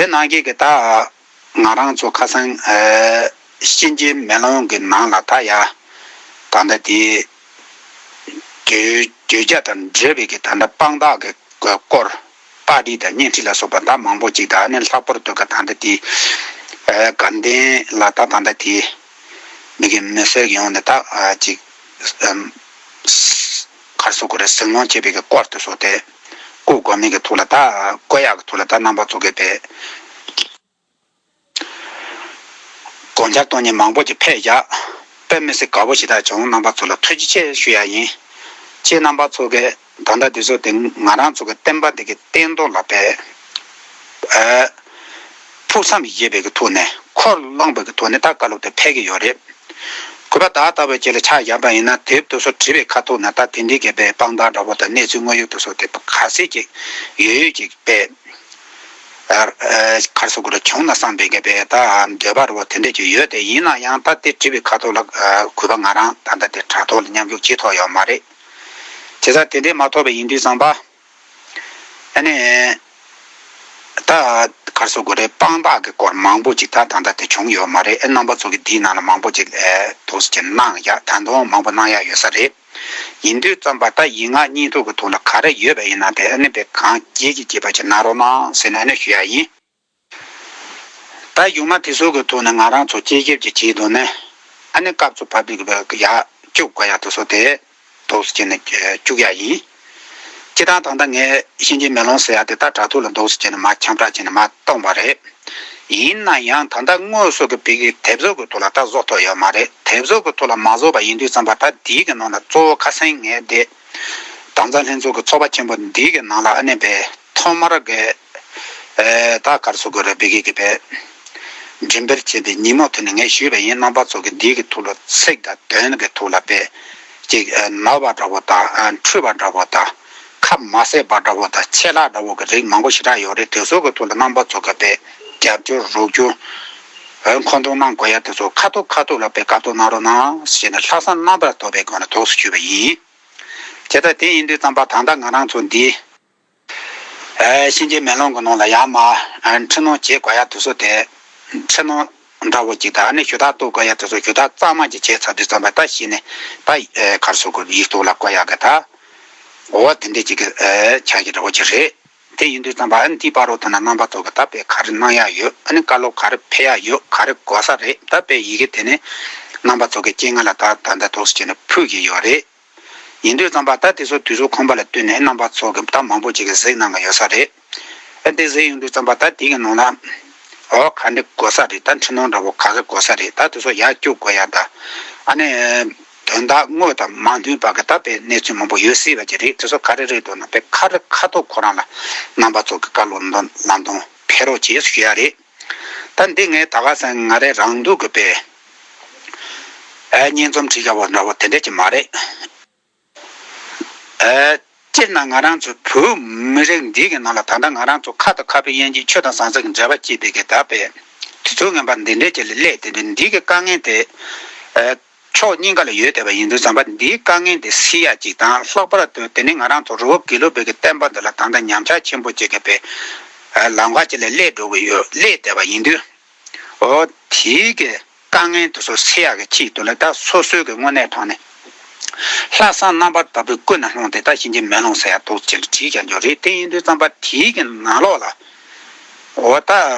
དེ་ནང་བཞིན་གྱི་ད་ང་རང་ཚོ་ཁ་སང་ཨ་གཤིན་རྗེའི་མེ་ལོང་གི་ནང་ལ་ད་ཡ་ད་ལྟ་དེ་གྱོད་གྱོད་རྒྱ་དང་འབྲེལ་བའི་གི་ད་ལྟ་དཔང་རྟགས་ཀྱི་སྐོར་པར་རིས་དང་བརྙན་འཕྲིན་ལ་སོགས་པ་ད་མང་པོ་ཅིག་ད་ནི་ལྷག་པར་དུ་གི་ད་ལྟ་དེ་ཨ་དགའ་ལྡན་ལ་ད་ད་ལྟ་དེ་མི་གི་མི་སེར་གྱི་ཡོང་ནས་ད་ཨ་ཅིག་ཨམ་ག་རེ་ཟེར་དགོས་རེད། ཟིང་སློང་བྱེད་པའི་གི་སྐོར་དེ་ཚོ་དེ་བཀོད་དགོས་མིན་གི་ཐོག་ལ་ད་བཀོད་ཡག་གི་ཐོག་ལ་ད་རྣམ་པ་ཚོ་གི་པའི་དགོངས་འཆར་གཏོང་མཁན་མང་པོ་ཅིག་ཕེབས་བཞག་དཔེ་མི་སྲིད་དགའ་པོ་ཞེ་དྲག་བྱུང་། རྣམ་པ་ཚོ་ལ་ཐུགས་རྗེ་ཆེ་ཞུ་ཡག་ཡིན། ཁྱེད་རྣམ་པ་ཚོ་གི་ད་ལྟ་འདི་ཚོ་དེ་ང་རང་ཚོ་གི་བསྟན་པ་འདི་གི་བསྟན་དོན་ལ་པའི་ཨ་ཕུགས་བསམ་བཞེས་པའི་གི་ཐོག་ནས་འཁོར་སློང་བའི་གི་ཐོག་ནས་ད་བཀའ་སློབ་དེ་ཕེབས་ཀྱི་ཡོད་རེད། གུས་པ་ད་ལྟ་བའི་ཆེད་ལ་ཆ་བཞག་པ་ཡིན་ན་དེབ་དེ་ཚོ་བྲིས་པའི་ཁ་ཐོག་ན་ད་དེ་འདྲའི་གི་པའི་དཔང་རྟགས་འདྲ་པོ་དང་གནས་ཚུལ་དངོས་ཡོད་དེ་ཚོ་དེ་ག་ཚད་ཅིག་ཡོད་ཡོད་ཅིག་པའི་ཨ་ཨ་ག་རེ་ཟེར་དགོས་རེད། བྱུང་ན་བསམ་པའི་གི་པའི་ད་འདོད་པ་རེ་བ་དེ་འདྲ་ཅིག་ཡོད། དེ་ཡིན་ན་ཡང་ད་དེ་བྲིས་པའི་ཁ་ཐོག་ལ་ཨ་གུས་པ་ང་རང་ད་ལྟ་དེ་དྲ་ཐོག་ལ་མཉམ་ཞུགས་བྱེད་ཐུབ་ཡོད་མ་རེད། བྱས་ཙང་དེ་འདྲས་མ་ཐོབ་པ་ཡིན་དུས་ཙམ་པ། ཨ་ནི། ད་ག་རེ་ཟེར་དགོས་རེད། དཔང་རྟགས་ཀྱི་སྐོར་མང་པོ་ཅིག་ད་ད་ལྟ་དེ་བྱུང་ཡོད་མ་རེད། ཨེ་རྣམ་པ་ཚོ་གིས་འདིའི་ནང་ལ་མང་པོ་ཅིག་ཨེ་འདུག་སེ་བྱས་གནང་ཡ། ད་དུང་མང་པོ་གནང་ཡ་ཡོད་ས་རེད། ཡིན་དུས་ཙམ་པ་ད་ཡིག་ངག་སྙིང་སྟོབས་ཀྱི་ཐོག་ལ་ག་རེ་ཡོད་པ་ཡིན་ན་དེ་ཨ་ནི་དཔེ་གང་སྐྱེས་ཀྱི་སྐྱེས་པ་ཅིག་གནང་རོགས་གནང་ཟེར་ནས་ཨ་ནི་ཞུ་ཡ་ཡིན། ད་གཞུག་མ་དེ་ཚོ་གི་ཐོག་ནས་ང་རང་ཚོ་དཔྱད་ཞིབ་ཅིག་བྱས་འདུག་ནས་ཨ་ནི་སྐབས་སུ་བབས་པའི་གི་ཡར་བཅུག་དགོས་ཡ་དེ་ཚོ་དེ་འདུག་སེ་བྱས་ནས་བཅུག་ཡ་ཡིན། སྤྱིར་བཏང་ད་ལྟ་ངས་གཤིན་རྗེ་མེ་ལོང་ཟེར་ཡ་དེ་ད་དྲ་ཐོག་ལ་འདུག་སེ་བྱས་ནས་མར་ཁྱབ་བསྒྲགས་བྱས་ནས་མར་བཏང་བ་རེད། ཡིན་ན་ཡང་ད་ལྟ་དངོས་སུ་གི་བོད་ཀྱི་དེབ་གཟུགས་ཀྱི་ཐོག་ལ་ད་བཟོ་ཐུབ་ཡོད་མ་རེད། དེབ་གཟུགས་ཀྱི་ཐོག་ལ་མ་བཟོ་བ་ཡིན་དུས་ཙམ་པ་ད་འདིའི་གི་ནང་ལ་གཙོ་བོ་ཁ་སང་ངས་དེ་དྭངས་གཙང་ལྷན་ཚོགས་ཀྱི་ཚོགས་པ་ཆེན་པོ་འདིའི་གི་ནང་ལ་ཨ་ནི་པའི་ཐོག་མར་གི་ཨེ་ད་ག་རེ་ཟེར་དགོས་རེད། བོད་སྐད་ཀྱི་པའི་འགྲེམས་སྤེལ་བྱས་པའི་ཉིན་མོ་དེ་ནས་ངས་ཞུས་པ་ཡིན། རྣམ་པ་ཚོ་གི་འདི་གི་ཐོག་ལ་ཚིག་དང་དོན་གྱི་ཐོག་ལ་པའི་ཅིག་ཨེ་ནོར་བ་འདྲ་བོ་དང་ཨ་འཁྲུལ་བ་འདྲ་བོ་དང་ཁ་མ་གསལ་བ་འདྲ་བོ་དང་ཆད་ལྷག་འདྲ་བོ་གི་རིགས་མང་པོ་ཞེ་དྲག་ཡོད་རེད། དེ་ཚོ་གི་ཐོག་ལ་རྣམ་པ་ཚོ་གི་པའི་རྒྱབ་སྐྱོར་རོགས་སྐྱོར་ཨེ་མཁོ་འདོན་གནང་དགོས་ཡ་དེ་ཚོ་ཁ་ཐུག་ཁ་ཐུག་ལ་པའི་བཀའ་ཐུག་གནང་རོགས་གནང་ཞེས་ནས་ལྷག་བསམ་རྣམ་པར་དག་པའི་སྒོ་ནས་དོགས་སུ་ཞུས་པ་ཡིན། དེ་ལྟར་དེ་ཡིན་དུས་ཙམ་པ་ད་ལྟ་ང་རང་ཚོ་འདི། ཨེ་གཤིན་རྗེ་མེ་ལོང་གི་ནང་ལ་ཡར་མར་ཨེ་འཕྲི་སྣོན་བྱེད་དགོས་ཡ་དེ་ཚོ་དེ། འཕྲི་སྣོན་འདྲ་བོ་ཅིག་དང་ཨ་ནི་ཞུ་དག་གཏོང་དགོས་ཡ་དེ་ཚོ་ཞུ་དག་གཙང་མ་ཅིག་བྱས་ཚར་དུས་ཙམ་པ་ད་གཞི་ནས་ད་ཨེ་ག་རེ་ཟེར་དགོས། ཡིག་ཐོག་ལ་བཀོད་ཡ་གི་ད། འོ་དེ་འདྲས་ཅིག་གི་ཨེ་ཆ་ཤས་འདྲ་བོ་ཅིག་རེད། དེ་ཡིན་དུས་ཙམ་པ་ཨ་ནི་དེའི་བར་དུ་ན་རྣམ་པ་ཚོ་གི་ད་དཔེ་ག་རེ་གནང་ཡ་ཡོད། ཨ་ནི་བཀའ་སློབ་ག་རེ་ཕེབས་ཡ་ཡོད། ག་རེ་དགོས་ས་རེད། ད་དཔེ་ཡི་གེ་དེ་ནས་རྣམ་པ་ཚོ་གི་སྤྱན་སྔ་ལ་ད་ད་ལྟ་འདུག་སེ་བྱས་ནས་ཕུལ་གྱི་ཡོད་རེད། ཡིན་དུས་ཙམ་པ་ད་དེ་ཚོ་དུས་ཚོད་ཁོམ་པ་ལ་བསྟུན་ནས་རྣམ་པ་ཚོ་གི་ད་མང་པོ་ཅིག་གིས་གཟིགས་གནང་གི་ཡོད་ས་རེད། ཨ་དེ་གཟིགས་ཡོང་དུས་ཙམ་པ་ད་དེ་གི་ནང་ལ་འོ་ག་འདྲ་དགོས་ས་རེད། ད་འཕྲི་སྣོན་འདྲ་བོ་ག་གི་དགོས་ས་རེད། ད་དེ་ཚོ་ཡར་བཅུག་དགོས་ཡ་ད་ཨ་ནི་དོན་དག་དངོས་དང་མ་མཐུན་པ་གི་ད་དཔེ་གནས་ཚུལ་མང་པོ་ཡོད་སྲིད་པ་ཅིག་རེད། དེ་ཚོ་ག་རེ་རེད་འདུག་ན་དཔེ་ཁ་རི་ཁ་ཐུག་ཁོ་རང་ལ་རྣམ་པ་ཚོ་གི་བཀའ་སློབ་འདོན་ལམ་སྟོན་ཕེབས་རོགས་བྱེད་ཞུ་ཡ་རེད། ད་འདི་ངས་ད་ག་སང་ང་རའི་རང་འདོད་ཀྱི་དཔེ་ཨ་སྙན་རྩོམ་བྲིས་བཞག་པ་འདྲ་བོ་དེ་འདྲ་ཅིག་མ་རེད། ཨ་སྤྱིར་ན་ང་རང་ཚོ་བོད་མི་རིགས་འདི་གི་ནང་ལ་ད་ལྟ་ང་རང་ཚོ་ཁ་དང་ཁ་བའི་དབྱེ་འབྱེད་ཆོས་དང་ཟང་ཟིང་གི་འབྲེལ་བ་བཅད་པའི་གི་ད་དཔེ་དུས་ཚོད་ངན་པ་འདི་འདྲའི་ཅིག་ལ་སླེབས་དེ་འདྲའི་འདི་གི་དཀའ་ངལ་དེ་ཨ་ཕྱོགས་གཉིས་ཀ་ལ་ཡོད་བསྡད་པ་ཡིན་དུས་ཙམ་པ་འདིའི་དཀའ་ངལ་འདི་སེལ་ཡ་ཅིག་དང་། ལྷག་པར་དུ་དེ་ནི་ང་རང་ཚོ་རི་བོ་དགེ་ལུགས་པའི་གི་བསྟན་པ་འདི་ལ་ད་ལྟ་ཉམས་ཆག་ཆེན་པོ་ཅིག་གི་དཔེ་ཨ་ལམ་ཁ་ཅིག་ལ་སླེབས་འགྲོ་གི་ཡོད། སླེབས་བསྡད་པ་ཡིན་དུས། འོ་དེའི་གི་དཀའ་ངལ་དེ་ཚོ་སེལ་ཡག་གི་ཆེད་དུ་ལ་ད་སོ་སོའི་གི་དངོས་གནས་དྲང་གནས་ལྷག་བསམ་རྣམ་པར་དག་པའི་ཀུན་ནས་བསླངས་ཏེ་ད་གཤིན་རྗེ་མེ་ལོང་ཟེར་ཡག་འདུག་ཅེས་བྲིས་ཀྱང་འགྱོ་རེད། དེ་ཡིན་དུས་ཙམ་པ་དེའི་གི་ནང་ལོགས་ལ་འོ་ད་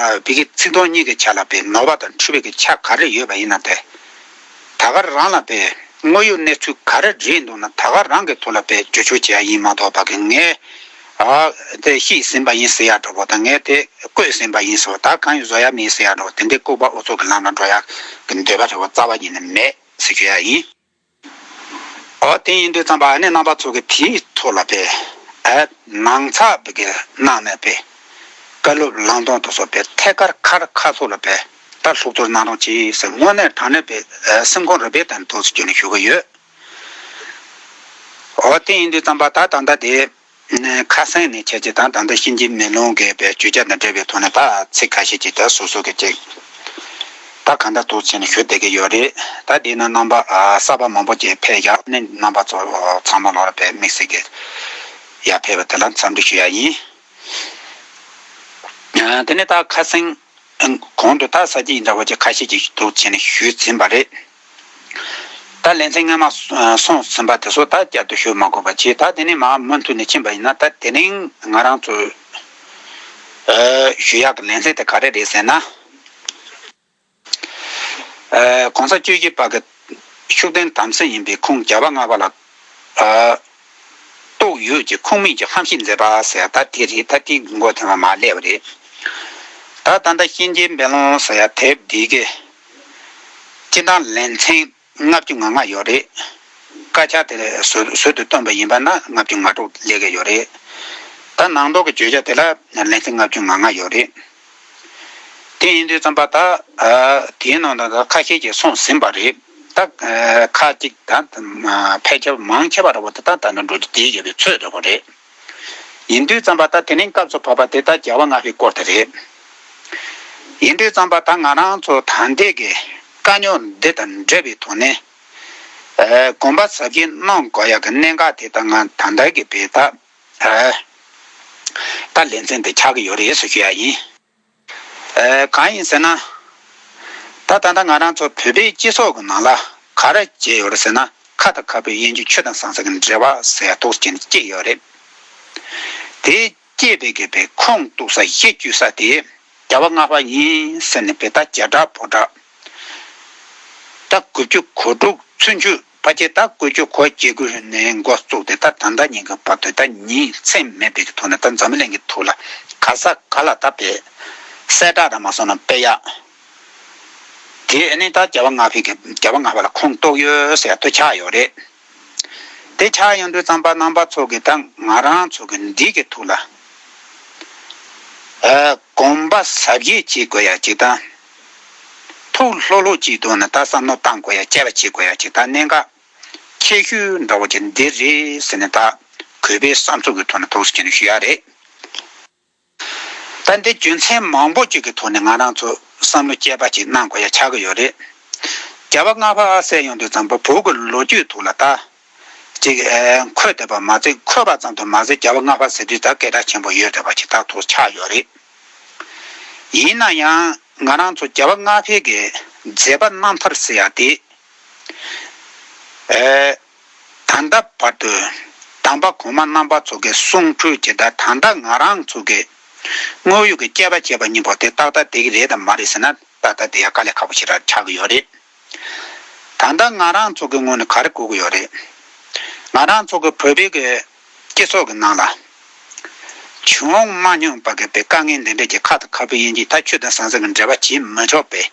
བི་གི་ཚིག་དོན་གཉིས་ཀྱི་ཆ་ལ་པའི་ནོར་བ་དང་འཁྲུལ་པའི་གི་ཆ་ག་རེ་ཡོད་པ་ཡིན་ན་དེ་ད་ག་རང་ལ་པའི་དངོས་ཡོད་གནས་ཚུལ་ག་རེ་རེད་འདུག་ན་ད་ག་རང་གི་ཐོག་ལ་པའི་བརྗོད་བྱ་བྱེད་ཡ་ཡིན་མ་གཏོགས་པ་གི་ངས་ཨ་དེ་ཤེས་ཟིན་པ་ཡིན་ཟེར་ཡ་འདྲ་བོ་དང་། ངས་དེ་བཀོད་ཟིན་པ་ཡིན་ཟེར་བ་ད་གང་ཡང་བཟོ་ཡ་མེད་ཟེར་ཡ་འདྲ་བོ་དེ་འདྲའི་ལྐུགས་པ་ཨུ་ཚུགས་ཀྱི་ལམ་ལ་འགྲོ་ཡ་གི་འདོད་པ་རེ་བ་རྩ་བ་ཉིད་ནས་མེད་ཟེར་ཞུ་ཡ་ཡིན། འོ་དེ་ཡིན་དུས་ཙམ་པ་ཨ་ནི་རྣམ་པ་ཚོ་གི་དེའི་ཐོག་ལ་པའི་ཨ་ནང་ཚགས་པའི་གི་གནང་ནས་པའི་བཀའ་སློབ་ལམ་སྟོན་དེ་ཚོ་པའི་ཐད་ཀར་ཁ་རི་ཁ་ཐུག་ལ་པའི་ད་ལྷུག་གཏོར་གནང་རོགས་གྱིས་ཟེར་དངོས་གནས་དྲང་གནས་པའི་ཨ་སེམས་ཁོང་རུས་པའི་གཏིང་ནས་ཐུགས་རྗེ་ཆེ་ཞུ་གི་ཡོད། འོ་དེ་ཡིན་དུས་ཙམ་པ་ད་ད་ལྟ་དེ། ཁ་སང་ནས་བྱས་རྗེས་དང་ད་ལྟ་གཤིན་རྗེ་མེ་ལོང་གི་པའི་བརྗོད་བྱ་དང་འབྲེལ་བའི་ཐོག་ནས་ད་ཚིག་ཁ་ཤས་ཅིག་ད་སོ་སོ་གི་ཅིག་ད་གང་ལྟར་འདུག་བྱས་ནས་ཞུ་བསྡད་ཀྱི་ཡོད་རེད། ད་འདི་ན་རྣམ་པ་ཨ་གསར་པ་མང་པོ་ཅིག་ཕེབས་ཡག་ནི་རྣམ་པ་ཚོ་ཚང་མ་ལོག་ལ་པའི་དམིགས་བསལ་གྱི་ཡར་ཕེབས་པ་དེ་ལ་འཚམས་འདྲི་ཞུ་ཡ་ཡིན། ཨ་དེ་ནས་ད་ཁ་སང་གོང་དུ་ད་ས་སྐྱིད་འདྲ་བོ་ཅིག་ཁ་ཤས་ཅིག་འདུག་བྱས་ནས་ཞུས་ཟིན་པ་རེད། ད་ལེ་ཚན་སྔ་མ་སོང་ཟིན་པ་དེ་ཚོ་ད་བསྐྱར་དུ་ཞུ་མ་དགོས་པ་བྱས། ད་དེ་ནས་མར་མུ་མཐུད་ནས་ཕྱིན་པ་ཡིན་ན་ད་དེ་རིང་ང་རང་ཚོས་ཨ་ཞུ་ཡག་གི་ལེ་ཚན་དེ་ག་རེ་རེད་ཟེར་ན། ཨ་གོང་ས་བཅུ་བཞི་པ་གི་ཤུགས་ལྡན་དམ་སྲི་ཡིན་པའི་ཁུངས་བརྒྱ་པ་ལྔ་པ་ལ་ཨ་གཏུགས་ཡོད་ཀྱི་ཁུངས་མེད་ཀྱི་ཧམ་བཤད་མཛད་པ་ཟེར་ཡ་ད་དེ་རེད། ད་དེ་མགོ་ཐེངས་མ་མར་སླེབས་པ་རེད། ད་ད་ལྟ་གཤིན་རྗེའི་མེ་ལོང་ཟེར་ཡ་དེབ་འདི་གི་སྤྱི་བཏང་ལེ་ཚན་ལྔ་བཅུ་ང་ལྔ་ཡོད་རེད། དཀར་ཆག་དེ་ཟུར་ཟུར་དུ་བཏོན་པ་ཡིན་པ་ན་ལྔ་བཅུ་ང་དྲུག་སླེབས་ཀྱི་ཡོད་རེད། ད་ནང་ལོགས་ཀྱི་བརྗོད་བྱ་དེ་ལ་ལེ་ཚན་ལྔ་བཅུ་ང་ལྔ་ཡོད་རེད། དེ་ཡིན་དུས་ཙམ་པ་ད་ཨ་དེའི་ནང་ད་ཁ་ཤས་ཀྱིས་གསུངས་ཟིན་པ་རེད། ད་ཨ་ཁ་ཅིག་ད་ཕལ་ཆེར་མང་ཆེ་བ་ར་བ་ད་ད་ད་ནི་འགྲོ་རྒྱུ་དེའི་བརྒྱབ་པའི་ཚོད་རེད་བ་རེད། ཡིན་དུས་ཙམ་པ་ད་དེ་རིང་སྐབས་སུ་བབས་པ་དེ་ད་བརྒྱ་པ་ལྔ་པའི་སྐོར་དེ་རེད། ཡིན་དུས་ཙམ་པ་ད་ང་རང་ཚོ་ད་ལྟའི་གི་དཀའ་རྙོག་འདི་དང་འབྲེལ་བའི་ཐོག་ནས་ཨ་དགོངས་པ་ཟབ་རྒྱས་གནང་དགོས་ཡག་གི་གནད་འགག་དེ་ད་ང་ད་ལྟ་གི་བེད་ད་ཨ་ ད་ལེ་ཚན་དེ་ཆགས་ཀྱི་ཡོད་རེད་ཟེར་ཞུ་ཡ་ཡིན། ཨེ། གང་ཡིན་ཟེར་ན། ད་ད་ལྟ་ང་རང་ཚོ་བོད་པའི་སྤྱི་ཚོགས་ཀྱི་ནང་ལ་ག་རེ་བྱས་ཡོད་རེད་ཟེར་ན། ཁ་དང་ཁ་བུབ་གཡས་འཇུས་ཆོས་དང་ཟང་ཟིང་གི་འབྲེལ་བ་ཟེར་ཡ་ཏོག་ཙམ་སྐྱེས་ཡོད་རེད། དེ་སྐྱེས་པའི་གི་བའི་ཁུངས་གཏུགས་ས་གཞི་བཅུག་ས་དེ་རྒྱལ་བ་ལྔ་པ་ཡིན་ཟེར་ནས་བའི་ད་བརྒྱ་ཕྲག་ཕོ་བྲང་། ད་དགུ་བཅུ་གོ་དྲུག་ཚུན་ཆད་ཕལ་ཆེར་ད་དགུ་བཅུ་གོ་བརྒྱད་དགུ་ནས་འགོ་བཙུགས་ཏེ་ད་ད་ལྟ་ཉིན་གྱི་བར་དུ་ད་ཉིན་མཚན་མེད་པའི་གི་ཐོག་ནས་ད་འཛམ་བུ་གླིང་གི་ཐོག་ལ་ག་ས་ག་ལ་ད་བའི་གསལ་བསྒྲགས་དང་མ་སོང་ན་སྤེལ་ཡག་དེ་ཨ་ནི་ད་རྒྱལ་བ་ལྔ་པའི་གི་རྒྱལ་བ་ལྔ་པ་ལ་ཁུངས་གཏུགས་ཡོད་ཟེར་ཡ་དེ་ཆགས་ཡོད་རེད། དེ་ཆགས་ཡོང་དུས་ཙམ་པ་རྣམ་པ་ཚོ་གི་ད་ང་རང་ཚོ་གི་འདི་གི་ཐོག་ལ་ཨ་གོམ་པ་གཟབ་རྒྱས་བྱེད་དགོས་ཡ་གཅིག་དང་། ཐུགས་ལྷོད་ལྷོད་ཅིག་འདུག་ན་ད་བསམ་བློ་བཏང་དགོས་ཡ་དཔྱད་པ་བྱེད་དགོས་ཡ་གཅིག་དང་གནད་འགག་ཆེ་ཤོས་འདྲ་བོ་ཅིག་འདི་རེད་ཟེར་ནས་ད་གུས་པའི་བསམ་ཚུལ་གྱི་ཐོག་ནས་ཐུགས་སུ་ཆེ་ནས་ཞུ་ཡ་རེད། ད་འདི་རྒྱུ་མཚན་མང་པོ་ཅིག་གི་ཐོག་ནས་ང་རང་ཚོ་བསམ་བློ་དཔྱད་པ་ཅིག་གནང་དགོས་ཡ་ཆགས་ཀྱི་ཡོད་རེད། རྒྱལ་བ་ལྔ་པ་ཟེར་ཡོང་དུས་ཙམ་པ་བོད་ཀྱི་ལོ་རྒྱུས་ཐོག་ལ་ད་ཅིག་ཨེ་འཁོད་བསྡད་པ་མ་ཟད། འཁོད་པ་ཙམ་དུ་མ་ཟད་རྒྱལ་བ་ལྔ་པ་ཟེར་དུས་ད་སྐད་གྲགས་ཆེན་པོ་ཡོད་བསྡད་པ་ཅིག་ད་ཐོག་ཆགས་ཡོད་རེད། ཡིན་ན་ཡང་ང་རང་ཚོ་རྒྱལ་བ་ལྔ་པའི་གི་མཛད་པ་རྣམ་ཐར་ཟེར་ཡ་དེ། ཨེ། ད་ལྟ་བར་དུ་དམ་པ་གོང་མ་རྣམ་པ་ཚོ་གི་གསུང་འཕྲོས་ཀྱི་ད་ད་ལྟ་ང་རང་ཚོ་གི་དངོས་ཡོད་ཀྱི་དཔྱད་པ་བྱས་པ་ཡིན་པ་དེ་ཏག་ཏག་དེ་གི་རེད་དམ་མ་རེད་ཟེར་ན། ཏག་ཏག་དེ་ཡང་དཀའ་ལས་ཁག་པོ་ཞེ་དྲག་ཆགས་ཀྱི་ཡོད་རེད། ད་ལྟ་ང་རང་ཚོ་གི་ངོས་ནས་ག་རེ་དགོས་ཀྱི་ཡོད་རེད། ང་རང་ཚོ་གི་བོད་པའི་གི་སྤྱི་ཚོགས་ཀྱི་ནང་ལ་བྱུང་མ་མྱོང་པ་གི་པའི་དཀའ་ངལ་འདི་འདྲ་གྱི་ཁ་དང་ཁ་བུབ་གཡས་འཇུས་ད་ཆོས་དང་ཟང་ཟིང་གི་འབྲེལ་བ་བྱེད་མི་ཆོག་པའི་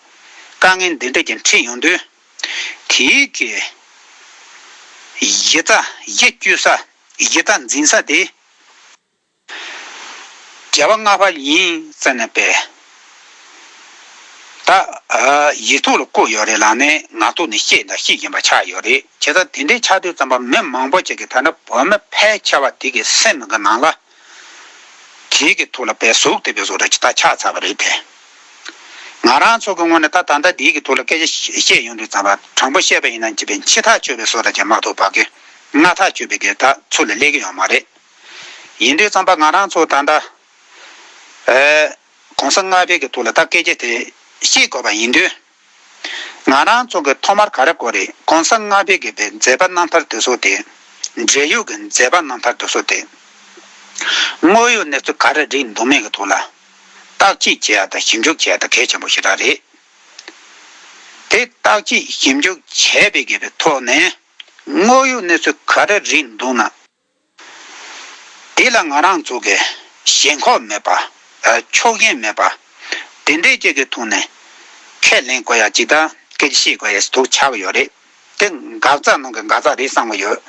དཀའ་ངལ་འདི་འདྲ་གྱི་འཕྲད་ཡོང་དུས། དེའི་གི་གཞི་རྩ་གཞི་བཅུག་ས་གཞི་རྩ་འཛིན་ས་དེ་རྒྱལ་བ་ལྔ་པ་ཡིན་ཟེར་ནས་པས་ད་ཡིག་ཐོག་ལ་བཀོད་ཡོད་རེད་ལ་ནས་ངག་ཐོག་ནས་བཤད་དང་བཤད་བཞིན་པ་ཆགས་ཡོད་རེད། བྱས་ཙང་དེ་འདྲའི་ཆགས་དུས་ཙམ་པ་མི་མང་པོ་ཅིག་གིས་ད་ནི་བོད་མི་ཕལ་ཆེ་བ་དེ་གི་སེམས་གི་ནང་ལ་དེ་གི་ཐོག་ལ་པས་ཟུག་དེ་པའི་བཟོ་འདྲ་ཅིག་ད་ཆགས་ཚར་བ་རེད་དེ། ང་རང་ཚོ་གི་ངོས་ནས་ད་ད་ལྟ་དེ་གི་ཐོག་ལ་སྐད་ཆ་བཤད་ཡོང་དུས་ཙམ་པ་དྲང་པོ་བཤད་པ་ཡིན་ན་ཅི་པའི་ཕྱི་ཐག་ཆོད་པའི་བཟོ་འདྲ་ཅིག་མ་གཏོགས་ཕ་གི་སྔ་ཐག་ཆོད་པའི་གི་ད་ཚུལ་ལ་སླེབས་ཀྱི་ཡོད་མ་རེད། ཡིན་དུས་ཙམ་པ་ང་རང་ཚོ་ད་ལྟ་ཨེ་གོང་ས་ལྔ་པའི་གི་ཐོག་ལ་ད་སྐད་ཆ་དེ་བཤད་དགོས་པ་ཡིན་དུས། ང་རང་ཚོ་གི་ཐོག་མར་ག་རེ་དགོས་རེད། གོང་ས་ལྔ་པའི་གི་པའི་མཛད་པ་རྣམ་ཐར་དེ་ཚོ་དེ། འབྲེལ་ཡོད་ཀྱི་མཛད་པ་རྣམ་ཐར་དེ་ཚོ་དེ། དངོས་ཡོད་གནས་ཚུལ་ག་རེ་རེད་འདུག་མེད་ཀྱི་ཐོག་ལ་བརྟག་དཔྱད་བྱེད་ཡ་དང་ཞིབ་འཇུག་བྱེད་ཡ་དང་གལ་ཆེན་པོ་ཞེ་དྲག་རེད། དེ་བརྟག་དཔྱད་ཞིབ་འཇུག་བྱས་པའི་གི་པའི་ཐོག་ནས་དངོས་ཡོད་གནས་ཚུལ་ག་རེ་རེད་འདུག་ན། དེ་ལ་ང་རང་ཚོ་གི་ཞེན་ཁོག་མེད་པ། ཕྱོགས་ཞེན་མེད་པ། དེ་འདྲའི་ཅིག་གི་ཐོག་ནས་ཁས་ལེན་དགོས་ཡ་ཅིག་དང་སྐད་ཆ་བཤད་དགོས་ཡ་ཞིག་ཐུག་ཆགས་ཀྱི་ཡོད་རེད། དེ་འགག་རྩ་ནང་གི་འགག་རྩ་རེད་བསམ་གྱི་ཡོད།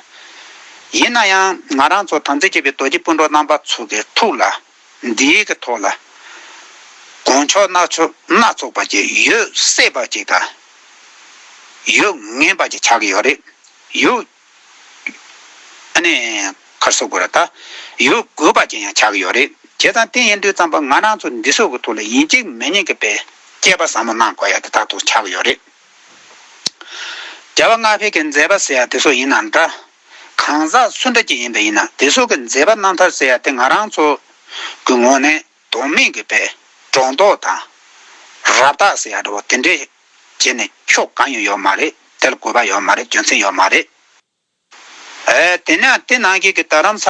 ཡིན་ན་ཡང་ང་རང་ཚོ་དམ་ཚིག་ཆེ་བའི་རྡོ་རྗེ་སྤུན་གྲོགས་རྣམ་པ་ཚོ་གི་ཐུགས་ལ་འདིའི་གི་ཐོག་ལ་དཀོན་མཆོག་སྣ་ཚོགས་སྣ་ཚོགས་པ་ཅིག་ཡོད་སྲིད་པ་ཅིག་དང་ཡོད་ངེས་པ་ཅིག་ཆགས་ཀྱི་ཡོད་རེད། ཡོད། ཨ་ནི། ག་རེ་ཟེར་དགོས་རེད་ད། ཡོད་དགོས་པ་ཅན་ཡང་ཆགས་ཀྱི་ཡོད་རེད། བྱས་ཙང་དེ་ཡིན་དུས་ཙམ་པ་ང་རང་ཚོ་འདི་ཚོ་གི་ཐོག་ལ་ཡིན་གཅིག་མིན་གཉིས་ཀྱི་པའི་དཔྱད་པ་ཟབ་མོ་གནང་དགོས་ཡ་དེ་ཏག་ཏག་ཆགས་ཀྱི་ཡོད་རེད། རྒྱལ་བ་ལྔ་པའི་གི་མཛད་པ་ཟེར་ཡ་དེ་ཚོ་ཡིན་ན་འདྲ། གང་ཟག་སུ་འདྲ་ཅིག་ཡིན་པ་ཡིན་ན་དེ་ཚོ་གི་མཛད་པ་རྣམ་ཐར་ཟེར་ཡ་དེ་ང་རང་ཚོ་གི་ངོས་ནས་དོན་མེད་ཀྱི་པའི་སྒྲོ་འདོགས་དང་། རབ་བཏགས་ཟེར་ཡ་འདྲ་བོ་དེ་འདྲས་བྱས་ནས་ཕྱོགས་གང་ཡང་ཡོད་མ་རེད། དེ་ལ་དགོས་པ་ཡོད་མ་རེད། རྒྱུ་མཚན་ཡོད་མ་རེད། ཨེ། དེ་ནས་དེ་ནང་བཞིན་གྱི་རྡ་རམ་ས་